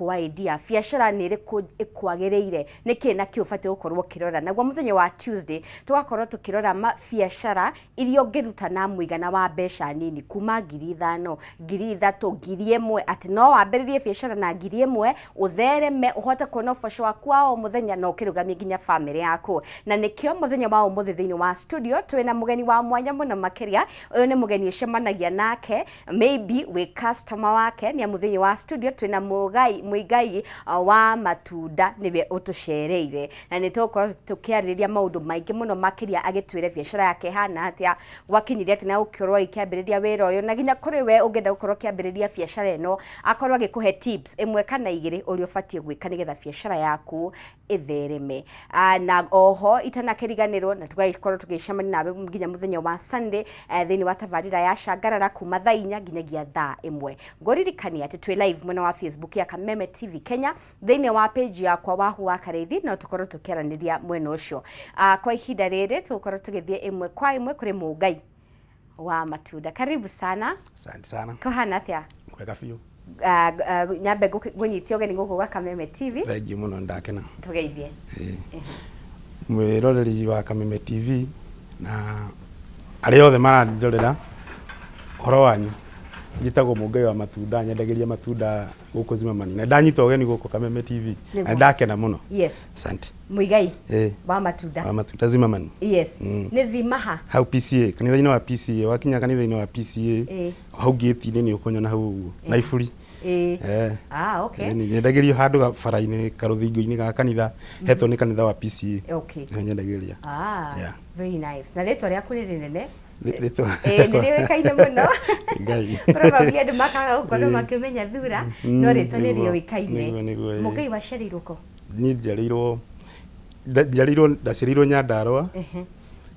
Wa idea biacara nĩ ĩrĩkũ ĩkwagĩrĩire, nĩkĩ na kĩ ũbatiĩ gũkorwo ũkĩrora. Naguo mũthenya wa Tuesday tũgakorwo tũkĩrora mabiacara iria ũngĩruta na mũigana wa mbeca nini kuma 5,000, 3,000, 1,000, atĩ no wambĩrĩrie biacara na 1,000, ũthereme, ũhote kuona ũboco waku wa o mũthenya na ũkĩrũgamie nginya bamĩrĩ yaku. Na nĩkĩo mũthenya wa ũmũthĩ thĩinĩ wa studio twĩna mũgeni wa mwanya mũno makĩria. Ũyũ nĩ mũgeni ũcemanagia nake, maybe wĩ customer wake, nĩ amu thĩinĩ wa studio twĩna Mũgai Mũigai wa matunda, nĩwe ũtũcereire na nĩ tũgũkorwo tũkĩarĩrĩria maũndũ maingĩ mũno makĩria, agĩtwĩre biacara yake ĩhana atĩa, gwakinyire atĩa na gũkorwo agĩkĩambĩrĩria wĩra ũyũ, na nginya kũrĩ we ũngĩenda gũkorwo ũkĩambĩrĩria biacara ĩno, akorwo agĩkũhe tips ĩmwe kana igĩrĩ ũrĩa ũbatiĩ gwĩka nĩgetha biacara yaku ĩthereme. Na oho itanakĩriganĩrwo na tũgagĩkorwo tũgĩcemania nawe nginya mũthenya wa Sunday thĩinĩ wa tabarĩra ya Cangarara kuma thaa 4 nginyagia thaa 1. Ngũririkania atĩ twĩ live mwena wa Facebook ya Kameme TV Kenya, thĩinĩ wa page yakwa Wahu wa Karĩithi, no tũkorwo tũkĩaranĩria mwena ũcio. Kwa ihinda rĩrĩ tũgũkorwo tũgĩthiĩ ĩmwe kwa ĩmwe kũrĩ Mũngai wa matunda. Karibu sana. Asante sana. Kũhana atĩa? Kwega biũ. Nyambe ngũnyitie ũgeni gũkũ gwa Kameme TV. Thengiũ mũno, ndakena. Tũgeithie. Mwĩroreri wa Kameme TV na arĩa othe marandorera, ũhoro wanyu? Njĩtagwo Mũngai wa matunda, nyendagĩria matunda gũkũ Zimmerman, na ndanyita ũgeni gũkũ Kameme TV na ndakena mũno. Asante. Mũigai wa matunda. Wa matunda, Zimmerman. Nĩ Zimaha? Hau PCA, kanitha-inĩ wa PCA, wakinya kanitha-inĩ wa PCA, hau gate-inĩ nĩ ũkũnyona hau ũguo na iburi. Ah, okay. Nyendagĩrio handũ bara-inĩ karũthingo-inĩ ga kanitha hetwo nĩ kanitha wa PCA. Nĩho nyendagĩria. Ah, very nice. Na rĩtwa rĩaku nĩ rĩnene. Rĩtwa Nĩ rĩũĩkaine mũno. Ngai. Probably andũ makaga gũkorwo makĩmenya thura, no rĩtwa nĩ rĩũĩkaine. Nĩguo, ĩĩ. Mũngai, waciarĩirwo kũ? Niĩ njiarĩirwo ndaciarĩirwo Nyandarũa,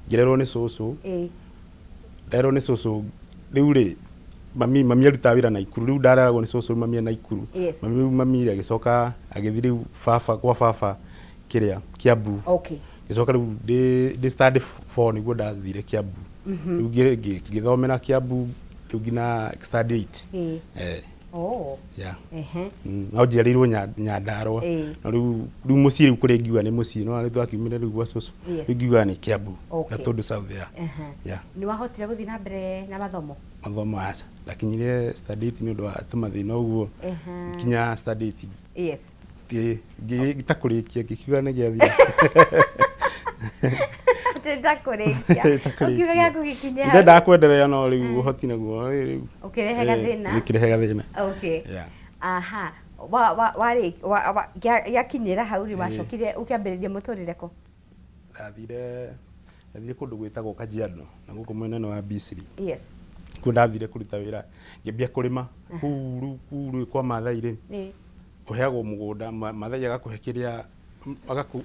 ngĩrerwo nĩ cũcũ, ndarerwo nĩ cũcũ. Rĩu rĩ, mami arutaga wĩra Naikuru, rĩu ndareragwo nĩ cũcũ, mami e Naikuru. Mami rĩu, mami agĩcoka agĩthiĩ rĩu baba kwa baba kĩrĩa Kiambu. Ngĩcoka rĩu ndĩ standard 4 nĩguo ndathire Kiambu. Rĩu ngĩthomera Kiambu rĩu nginya standard 8. Oh. Yeah. No njiarĩirwo Nyandarũa. No rĩu mũciĩ, rĩu kũrĩa ingiuga nĩ mũciĩ, no rĩu twakiumire rĩu gwa cũcũ. Rĩu ingiuga nĩ Kiambu. Gatundu South, yeah. Yeah. Nĩ wahotire gũthiĩ na mbere na mathomo? Mathomo aca. Ndakinyire standard 8 nĩ ũndũ wa tũmathĩna ũguo. Nginya standard 8. Ngĩta kũrĩkia, ngĩkiuga nĩ gĩathira. Atĩ ndakũrĩkia. Ũkiuga gĩaku gĩkinye hau. Ndendaga kwenderea no rĩu ũhoti naguo rĩu. Ũkĩrehe gathĩna. Gĩkĩrehe gathĩna. Okay. Aha. Wa wa warĩ wa wa gĩakinyĩra hau rĩ, wacokire ũkĩambĩrĩria mũtũrĩre kũ? Ndathire kũndũ gwĩtagwo Kajiado na gũkũ mwena ũyũ wa Misiri. Kuo ndathire kũruta wĩra, ngĩambia kũrĩma kũu rĩu, kũu rĩu kwa Maathai rĩ, ũheagwo mũgũnda, Maathai agakũhe kĩrĩa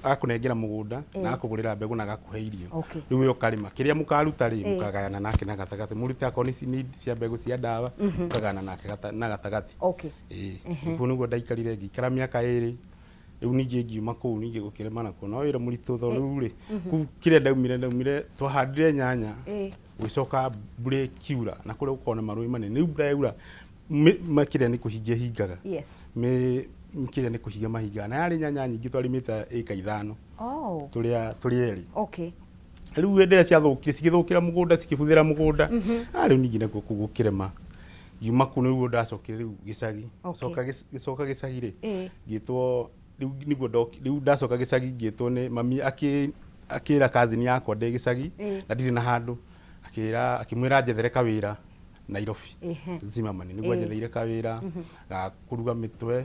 agakũnengera mũgũnda na agakũgũrĩra mbegũ na agakũhe irio. Rĩu we ũkarĩma kĩrĩa mũkaruta rĩ, mũkagayana nake na gatagatĩ, mũrute akorwo nĩ cia mbegũ, cia ndawa, mũkagayana nake na gatagatĩ. Ĩĩ, kũu nĩguo ndaikarire, ngĩikara mĩaka 2. Rĩu ningĩ ngiuma kũu, ningĩ gũkĩrĩma nakuo no wĩra mũritũ, tondũ rĩu rĩ, kũu kĩrĩa ndaumire twahandire nyanya, gũgĩcoka mbura ĩkiura, na kũrĩa gũkoragwo na marũĩ manene. Rĩu mbura yaura, kĩrĩa nĩ kũhingia ĩhingaga. Kĩrĩa nĩ kũhinga mahingaga, na yarĩ nyanya nyingĩ, twarĩmĩte ĩka 5. Tũrĩ erĩ. Rĩu hĩndĩ ĩrĩa ciathũkire, cigĩthũkĩra mũgũnda, cikĩbuthĩra mũgũnda. Ah, rĩu ningĩ nakuo kũu gũkĩrĩma, ngiuma kũu nĩguo ndacokire rĩu gĩcagi. Gĩcoka gĩcagi rĩ, ngĩtwo rĩu nĩguo rĩu ndacoka gĩcagi, ngĩtwo nĩ mami, akĩra cousin yakwa ndĩ gĩcagi na ndirĩ na handũ, akĩra akĩmwĩra njethere kawĩra Nairobi, Zimmerman, nĩguo njetheire kawĩra ga kũruga mĩtwe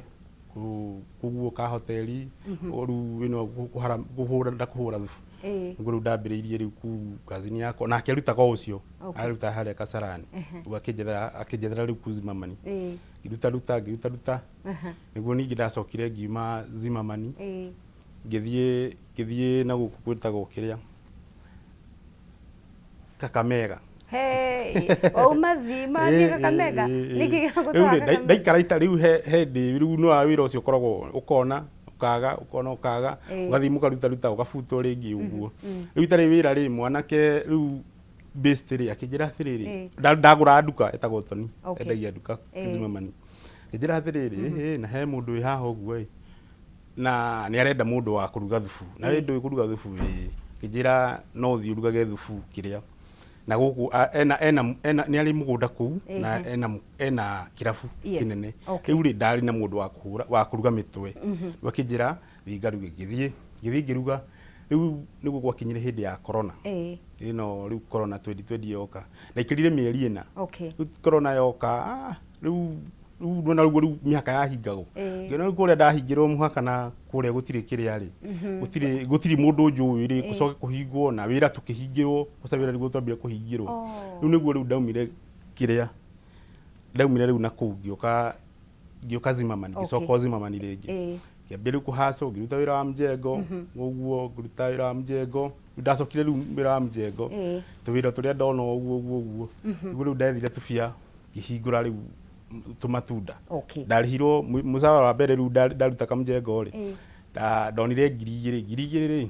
kũguo ka hoteli, rĩu ĩno kũhũra na kũhũra thubu. Nĩguo rĩu ndambĩrĩirie rĩu kuu cousin yakwa nake arutaga o ũcio. Aruta harĩa Kasarani. Rĩu akĩnjethera rĩu kuu Zimmerman. Ngĩruta ruta, ngĩruta ruta, nĩguo ningĩ ndacokire ngiuma Zimmerman, ngĩthiĩ na gũkũ gwĩtagwo kĩrĩa Kakamega. Hey, wauma Zima thiĩ Kakamega? Nĩkĩ gĩagũtwara Rĩu rĩ, Kakamega? ndaikara ita rĩu he ndĩ rĩu no wĩra ũcio ũkoragwo ũkona ũkaga, ũkona ũkaga, ũgathiĩ mũkaruta ruta, ũgabutwo rĩngĩ ũguo. Rĩu itarĩ wĩra rĩ, mwanake rĩu best rĩ akĩnjĩra atĩrĩrĩ, ndagũra nduka ĩtagwo Toni, endagia nduka Zimmerman. Ngĩnjĩra atĩrĩrĩ, ĩhĩ, na he mũndũ wĩ haha ũguo ĩ, na nĩ arenda mũndũ wa kũruga thubu, na we ndũĩ kũruga thubu ĩ. Ngĩnjĩra no ũthiĩ ũrugage thubu kĩrĩa na gũkũ ena ena ena nĩ arĩ mũgũnda kũu na ena ena kĩrabu kĩnene. Rĩu rĩ, ndarĩ na mũndũ wa kũhũra, wa kũruga mĩtwe. Rĩu akĩnjĩra thiĩ ngaruge, ngĩthiĩ ngĩthiĩ ngĩruga. Rĩu nĩguo gwakinyire hĩndĩ ya corona ĩno, rĩu corona 2020 yoka, ndaikarire mĩeri 4. Rĩu corona yoka, rĩu rĩu ndona rĩu rĩu mĩhaka yahingagwo. Ngĩona rĩu kũrĩa ndahingĩrwo mũhaka na kũrĩa gũtirĩ kĩrĩa rĩ, gũtirĩ mũndũ njũĩ rĩ, gũcoke kũhingwo na wĩra tũkĩhingĩrwo, kwanza wĩra nĩguo twambire kũhingĩrwo. Rĩu nĩguo rĩu ndaumire kĩrĩa, ndaumire rĩu na kũu ngĩũka ngĩũka Zimmerman, ngĩcoka o Zimmerman rĩngĩ. Ngĩambia rĩu kũhacwo, ngĩruta wĩra wa mjengo, ũguo ngĩruta wĩra wa mjengo, rĩu ndacokire rĩu wĩra wa mjengo, tũwĩra tũrĩa ndona ũguo ũguo ũguo, nĩguo rĩu ndethire tũbia ngĩhingũra rĩu tũmatunda. Ndarĩhirwo mũcara wa mbere rĩu ndaruta kamjengo rĩ, ndonire 2000, 2000 rĩ,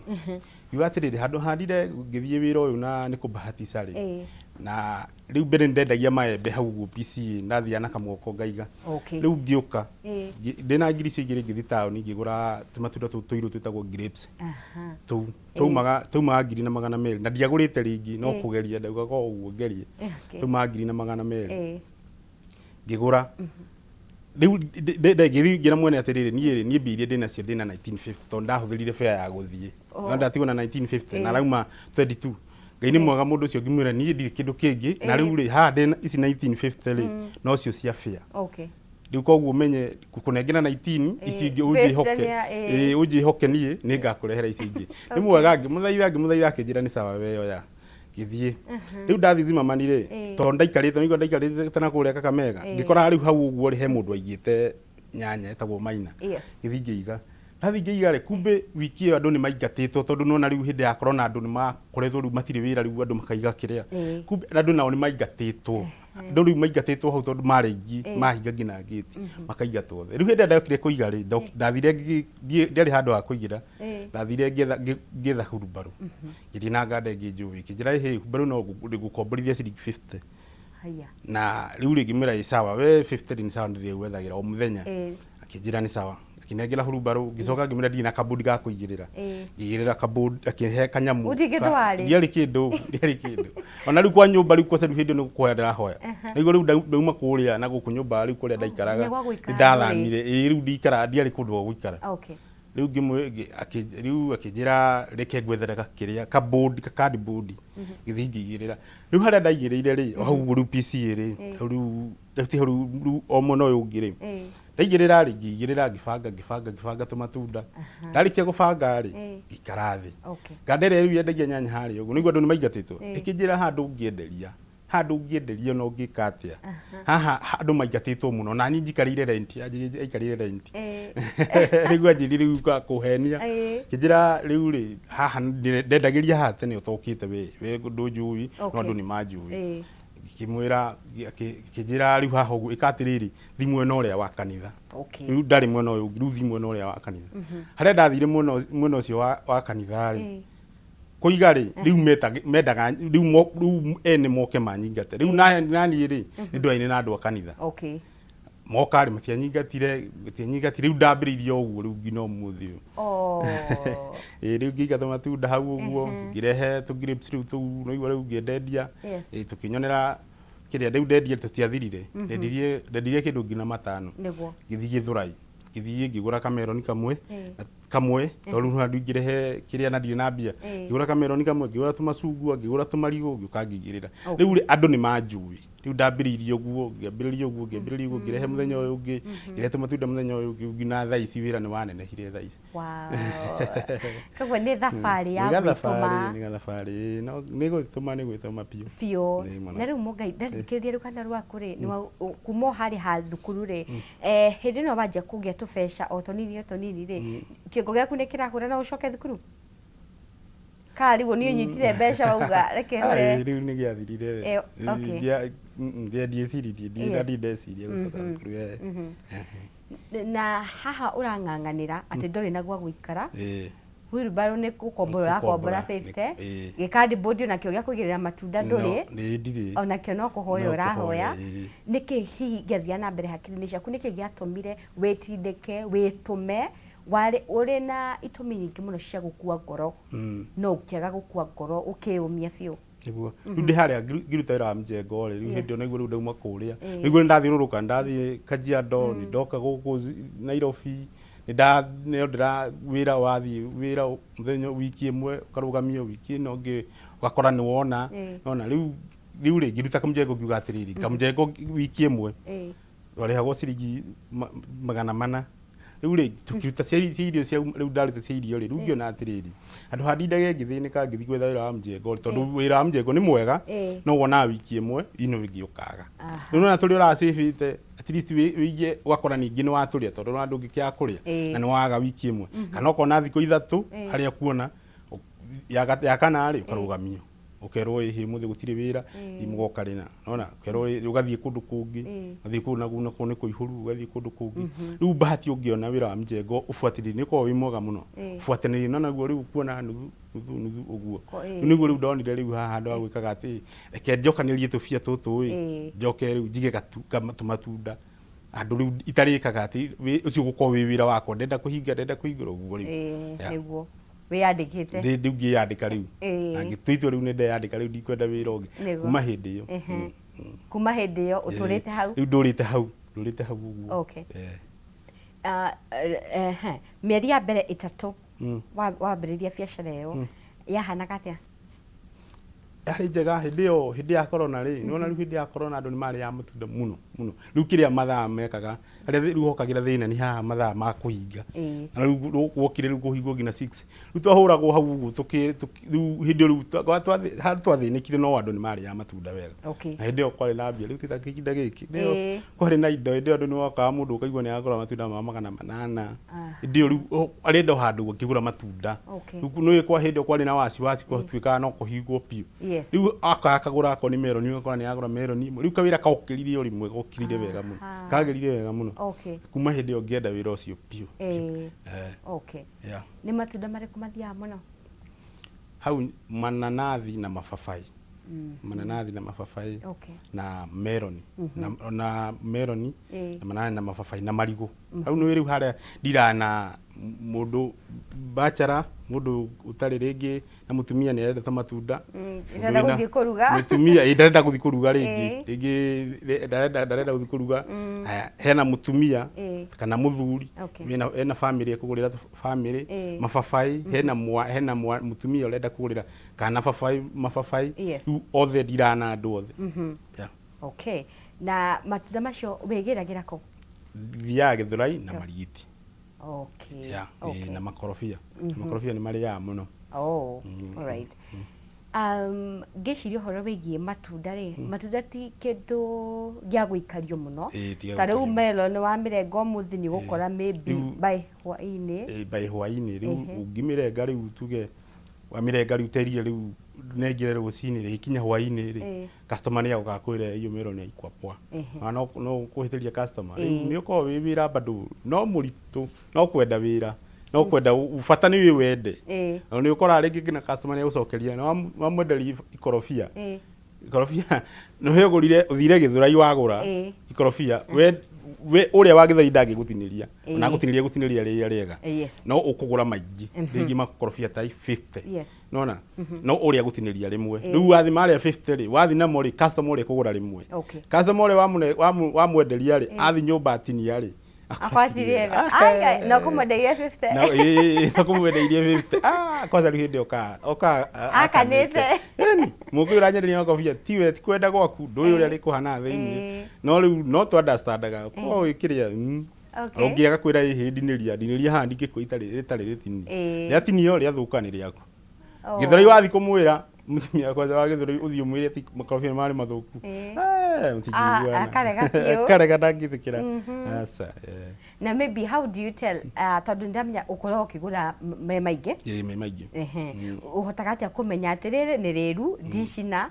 ngiuga atĩrĩrĩ, handũ handire ngĩthiĩ wĩra ũyũ na nĩ kũbahatica rĩ, na rĩu mbere nĩ ndendagia maembe hau ũguo PCA, ndathiaga na kamwoko ngaiga. Rĩu ngĩũka ndĩna ngiri icio igĩrĩ ngĩthiĩ taũni ngĩgũra tũmatunda tũu tũirũ twĩtagwo grapes. Tũu taumaga 1200 na ndiagũrĩte rĩngĩ, no kũgeria ndaugaga o ũguo ngerie. Taumaga 1200. Ngĩgũra. Rĩu ngĩthiĩ ngĩra mwene atĩrĩrĩ, niĩ rĩ, niĩ mbia iria ndĩnacio ndĩna 1950 tondũ ndahũthĩrire fare ya gũthiĩ. Na ndatigwo na 1950 na arauma 22. Ngai nĩ mwega, mũndũ ũcio ngĩmwĩra niĩ ndirĩ kĩndũ kĩngĩ, na rĩu rĩ, haha ndĩna ici 1950 rĩ, nocio cia fare. Rĩu koguo ũmenye ngũkũnengera 19, ici ingĩ ũnjĩhoke. Ĩĩ, ũnjĩhoke niĩ nĩ ngakũrehera ici ingĩ. Nĩ mwega, ngĩmũthaitha ngĩmũthaitha akĩnjĩra nĩ sawa we oya. Ngĩthiĩ. Rĩu ndathiĩ Zimmerman rĩ, tondũ ndaikarĩte, nĩguo ndaikarĩte na kũrĩa Kakamega, ngĩkora rĩu hau ũguo rĩ, he mũndũ waigĩte nyanya etagwo Maina. Ngĩthiĩ ngĩiga. Ndathiĩ ngĩiga rĩ, kumbe wiki ĩyo andũ nĩ maingatĩtwo tondũ nĩwona rĩu hĩndĩ ya corona andũ nĩ makoretwo rĩu matirĩ wĩra rĩu andũ makaiga kĩrĩa. Kumbe andũ nao nĩ maingatĩtwo. Andũ rĩu maingatĩtwo hau tondũ marĩ aingĩ, mahinga nginya ngĩti, makaingatwo othe. Rĩu hĩndĩ ĩrĩa ndokire kũiga rĩ, ndathire ndiarĩ handũ ha kũigĩra, ndathire ngĩetha hurumbarũ. Ngĩthiĩ na nganda ĩngĩ njũĩ, ĩkĩnjĩra ĩhĩ, hurumbarũ no ngũkomborithia ciringi 50. Na rĩu rĩ ngĩmwĩra ĩ sawa, we 50 rĩ nĩ sawa ndĩrĩgwethagĩra o mũthenya. Akĩnjĩra nĩ sawa. Akĩnengera hurumbarũ, ngĩcoka ngĩmwĩra ndirĩ na kabũndi ga kũigĩrĩra. Ngĩigĩrĩra kabũndi, akĩhe kanyamũ. Gũtirĩ kĩndũ warĩ? Ndiarĩ kĩndũ, ndiarĩ kĩndũ. Ona rĩu kwa nyũmba rĩu kwanza rĩu hĩndĩ ĩyo nĩ kũhoya ndĩrahoya. Nĩguo rĩu ndauma kũrĩa na gũkũ nyũmba rĩu kũrĩa ndaikaraga. Nginya gwa gũikara Nĩ ndathamire. Ĩĩ rĩu ndikaraga, ndiarĩ kũndũ gwa gũikara. Rĩu rĩu akĩnjĩra reke ngwethere gakĩrĩa kabũndi, ka cardboard. Ngĩthiĩ ngĩigĩrĩra. Rĩu harĩa ndaigĩrĩire rĩ, o hau ũguo rĩu PCA rĩ, hau rĩu rĩu ti hau rĩu o mwena ũyũ ũngĩ rĩ, ndaigĩrĩra rĩ, ngĩigĩrĩra ngĩbanga ngĩbanga ngĩbanga tũmatunda. Ndarĩkia gũbanga rĩ, ngĩikara thĩ. Nganda ĩrĩa rĩu yendagia nyanya harĩa ũguo, nĩguo andũ nĩ maingatĩtwo, ĩkĩnjĩra handũ ũngĩenderia, handũ ũngĩenderia ona ũngĩka atĩa. Haha andũ maingatĩtwo mũno, na niĩ njikarĩire rent, anjĩrire aikarĩire rent. Rĩu anjĩrire rĩu kũhenia. Akĩnjĩra rĩu rĩ, haha ndendagĩria haha tene ũtokĩte we, we ndũnjũĩ, no andũ nĩ manjũĩ. Ngĩkĩmwĩra, akĩnjĩra rĩu haha ũguo, ĩka atĩrĩrĩ, thiĩ mwena ũrĩa wa kanitha. Rĩu ndarĩ mwena ũyũ ũngĩ, rĩu thiĩ mwena ũrĩa wa kanitha. Harĩa ndathire mwena ũcio wa kanitha rĩ, kũiga rĩ, rĩu mendaga rĩu rĩu ene moke manyingate. Rĩu naniĩ rĩ, nĩ ndwaine na andũ a kanitha. Moka rĩ, matianyingatire, matianyingatire, rĩu ndambĩrĩirie o ũguo rĩu nginya ũmũthĩ ũyũ. Ĩĩ rĩu ngĩiga tũmatunda hau ũguo, ngĩrehe tũ grapes rĩu tũu, nĩwaigua rĩu ngĩendendia, ĩĩ tũkĩnyonera kĩrĩa, rĩu ndendia tũtiathirire, ndendirie ndendirie kĩndũ nginya matano. Ngĩthiĩ Gĩthũrai, ngĩthiĩ ngĩgũra kameroni kamwe, kamwe, tondũ rĩu handũ ingĩrehe kĩrĩa na ndirĩ na mbia, ngĩgũra kameroni kamwe, ngĩgũra tũmacungwa, ngĩgũra tũmarigũ, ngĩũka ngĩigĩrĩra. Rĩu rĩ, andũ nĩ manjũĩ, rĩu ndambĩrĩirie ũguo, ngĩambĩrĩria ũguo, ngĩambĩrĩria ũguo, ngĩrehe mũthenya ũyũ ũngĩ, ngĩrehe tũmatunda mũthenya ũyũ ũngĩ, nginya thaa ici wĩra nĩ wanenehire thaa ici. Wow. Koguo nĩ thabarĩ ya gwĩtũma. Nĩ gathabarĩ, no nĩ gwĩtũma, nĩ gwĩtũma biũ. Biũ. Na rĩu Mũngai, ndathikĩrĩria rũgano rwaku rĩ, kuma o harĩ ha thukuru rĩ, hĩndĩ ĩno wanjia kũgĩa tũbeca o tũnini o tũnini rĩ, kĩongo gĩaku nĩ kĩrahũra no ũcoke thukuru? Kana rĩu nĩ ũnyitire mbeca wauga reke hũre? Rĩu nĩ gĩathirire. Ndieciririe, ndirĩ ndeciria gũcoka thukuru. Na haha ũrang'ang'anĩra atĩ ndũrĩ na gwa gũikara. Wheelbarrow nĩ gũkombora ũrakombora Gũkombora, nĩ- 50. ĩĩ. Gĩkandibodi onakĩo gĩa kũigĩrĩra matunda ndũrĩ. No, nĩ ndirĩ. Onakĩo no kũhoya No ũrahoya. kũhoya, ĩĩ. Nĩkĩ hihi gĩathiaga na mbere hakiri-inĩ ciaku? Nĩkĩ gĩatũmire wĩtindĩke, wĩtũme? Warĩ ũrĩ na itũmi nyingĩ mũno cia gũkua ngoro, no ũkĩaga gũkua ngoro, ũkĩyũmia biũ. Nĩguo rĩu ndĩ harĩa ngĩruta wĩra wa mjengo rĩ, rĩu hĩndĩ ĩyo naiguo rĩu ndauma kũrĩa, Ĩĩ. nĩguo nĩ ndathiũrũrũka, nĩ ndathiĩ Kajiado, nĩ ndoka gũkũ Nairobi, nĩ nda nĩ ndĩra wĩra wathiĩ wĩra mũthenya wiki ĩmwe ũkarũgamio, wiki ĩno ĩngĩ ũgakora nĩ wona. Ĩĩ. Nona rĩu rĩ, ngĩruta kamjengo ngiuga atĩrĩrĩ, kamjengo wiki ĩmwe twarĩhagwo ciringi 400. Rĩu rĩ, tũkĩruta cia irio cia rĩu ndaruta cia irio rĩ, rĩu ngĩona atĩrĩrĩ, handũ ha ndindage ngĩthĩnĩka ngĩthiĩ gwetha wĩra wa mjengo rĩ, tondũ wĩra wa mjengo nĩ mwega, no wonaga wiki ĩmwe ĩno ĩngĩ ũkaga. Rĩu nĩwona tũrĩa ũracĩbĩte at least wĩige, ũgakora ningĩ nĩ watũrĩa, tondũ nĩwona ndũngĩkĩaga kũrĩa na nĩ waga wiki ĩmwe, kana ũkona thikũ 3 harĩa ũkuona ya kana rĩ, ũkarũgamio, ũkerwo ĩhĩ ũmũthĩ gũtirĩ wĩra, thiĩ mũgoka rĩna, nona ũkerwo ũgathiĩ kũndũ kũngĩ, ũgathiĩ kũu naguo nakuo nĩ kũihũru, ũgathiĩ kũndũ kũngĩ. Rĩu bahati ũngĩona wĩra wa mjengo ũbuatĩrĩire nĩ ũkoragwo wĩ mwega mũno, ũbuatĩrĩire no naguo rĩu kuona nuthu nuthu nuthu ũguo. Rĩu nĩguo rĩu ndonire rĩu haha handũ ha gwĩkaga atĩ reke njokanĩrie tũbia tũtũ ĩ, njoke rĩu njige tũmatunda handũ rĩu itarĩkaga atĩ ũcio ũgũkorwo wĩ wĩra wakwa, ndenda kũhinga, ndenda kũhingũra ũguo rĩu. Nĩguo wĩyandĩkĩte. Rĩu ngĩyandĩka rĩu. Na ngĩtua itua rĩu nĩ ndeyandĩka rĩu ndikwenda wĩra ũngĩ. Kuma hĩndĩ ĩyo. Kuma hĩndĩ ĩyo ũtũrĩte hau? Rĩu ndũrĩte hau, ndũrĩte hau ũguo. Okay. Mĩeri ya mbere 3 wambĩrĩria biacara ĩyo yahanaga atĩa? Yarĩ njega hĩndĩ ĩyo, hĩndĩ ya corona rĩ, nĩwona rĩu hĩndĩ ya corona andũ nĩ marĩaga matunda mũno mũno. Rĩu kĩrĩa mathaa mekaga, harĩa rĩu hokagĩra thĩna nĩ haha mathaa ma kũhinga. Na rĩu wokire rĩu kũhingwo nginya 6. Rĩu twahũragwo hau ũguo rĩu hĩndĩ ĩyo rĩu handũ twathĩnĩkire no andũ nĩ marĩaga matunda wega. Na hĩndĩ ĩyo kwarĩ na mbia, rĩu ti ta kĩhinda gĩkĩ. Hĩndĩ ĩyo kwarĩ na indo, hĩndĩ ĩyo andũ nĩ mokaga mũndũ ũkaigua nĩ aragũra matunda ma 800. Hĩndĩ ĩyo rĩu arenda o handũ akĩgũra matunda. Rĩu nĩũĩ kwa hĩndĩ ĩyo kwarĩ na wasiwasi gwatuĩkaga no kũhingwo biũ. Rĩu aka akagũra akorwo nĩ meroni, ũgakora nĩ agũra meroni ĩmwe. Rĩu kawĩra kokĩrire o rĩmwe, gokĩrire wega mũno. Kagĩrire wega mũno. Kuma hĩndĩ ĩyo ngĩenda wĩra ũcio biũ. Nĩ matunda marĩkũ mathiaga mũno? Hau mananathi na mababaĩ. Mananathi na mababaĩ na meroni. Na meroni na mananathi na mababaĩ na marigũ. Hau nĩ rĩu harĩa ndiraga na mũndũ bachelor, mũndũ ũtarĩ rĩngĩ na mũtumia nĩ arendete matunda. Ndarenda gũthiĩ kũruga. Mũtumia, ndarenda gũthiĩ kũruga rĩngĩ. Rĩngĩ ndarenda gũthiĩ kũruga. Haya, hena mũtumia kana mũthuri, hena family ekũgũrĩra family mababaĩ, hena mũtumia ũrenda kũgũrĩra kana babaĩ mababaĩ. Rĩu othe ndiraga na andũ othe. Na matunda macio wĩgĩragĩra kũ? Thiaga Gĩthũrai na Marigiti. Na makorobia. Makorobia nĩ marĩaga mũno. All right. Ngĩciria ũhoro wĩgiĩ matunda rĩ, matunda ti kĩndũ gĩa gũikario mũno. Ti gĩa Ta rĩu gũikario. melon wa mĩrengo ũmũthĩ nĩ ũgũkora maybe by hwaĩ-inĩ. By hwaĩ-inĩ. Rĩu ũngĩmĩrenga rĩu tuge wamĩrenga rĩu terire rĩu nengere rũcinĩ rĩ, ĩkinya hwaĩ-inĩ rĩ, customer nĩ agoka akwĩre hiyo melon haikuwa poa. Na no kũhĩtĩria customer. Rĩu nĩ ũkoragwo wĩ wĩra bado no mũritũ, no kwenda wĩra, no kwenda bata nĩ wĩ wende. Na nĩ ũkoraga rĩngĩ nginya customer nĩ agũcokeria, na wamwenderia ikorobia. Ikorobia, nĩ wĩgũrire, ũthire Gĩthũrai wagũra ikorobia, we ũrĩa wa Gĩthũrai ndangĩgũtinĩria. Ona agũtinĩria gũtinĩria rĩrĩa rĩega. No ũkũgũra maingĩ, rĩngĩ makorobia ta 50. Nona? No ũrĩa gũtinĩria rĩmwe. Rĩu wathi marĩa 50 rĩ, wathi namo rĩ, customer ũrĩa kũgũra rĩmwe. Customer ũrĩa wamwenderia rĩ, athi nyũmba atinia rĩ, Akwatirie wega. Ai, no kũmwenderia 50. No, no kũmwenderia 50. Kwanza rĩu hĩndĩ oka Akanĩte. Ĩni, mũkũyũ ũranyenderia makorobia, tiwe, ti kwenda gwaku, ndũĩ ũrĩa rĩkũhana thĩiniĩ. No rĩu no tũ understandaga, korwo wĩ kĩrĩa, Ũngĩaga kwĩra ĩhĩ ndinĩria, ndinĩria haha ndingĩkua rĩtarĩ rĩtinie. Rĩatinio rĩathũka nĩ rĩaku. Gĩthũrai wathiĩ kũmwĩra, mũtumia kwanza wa Gĩthũrai ũthiĩ ũmwĩre atĩ makorobia nĩ marĩ mathũku. Mũtingĩiguana. Akarega biũ. Akarega ndangĩtĩkĩra. Aca, Na maybe how do you tell, tondũ nĩndamenya ũkoragwo ũkĩgũra me maingĩ. Ĩĩ, me maingĩ. Ũhotaga atĩa kũmenya atĩ rĩrĩ nĩ rĩru, ndicina,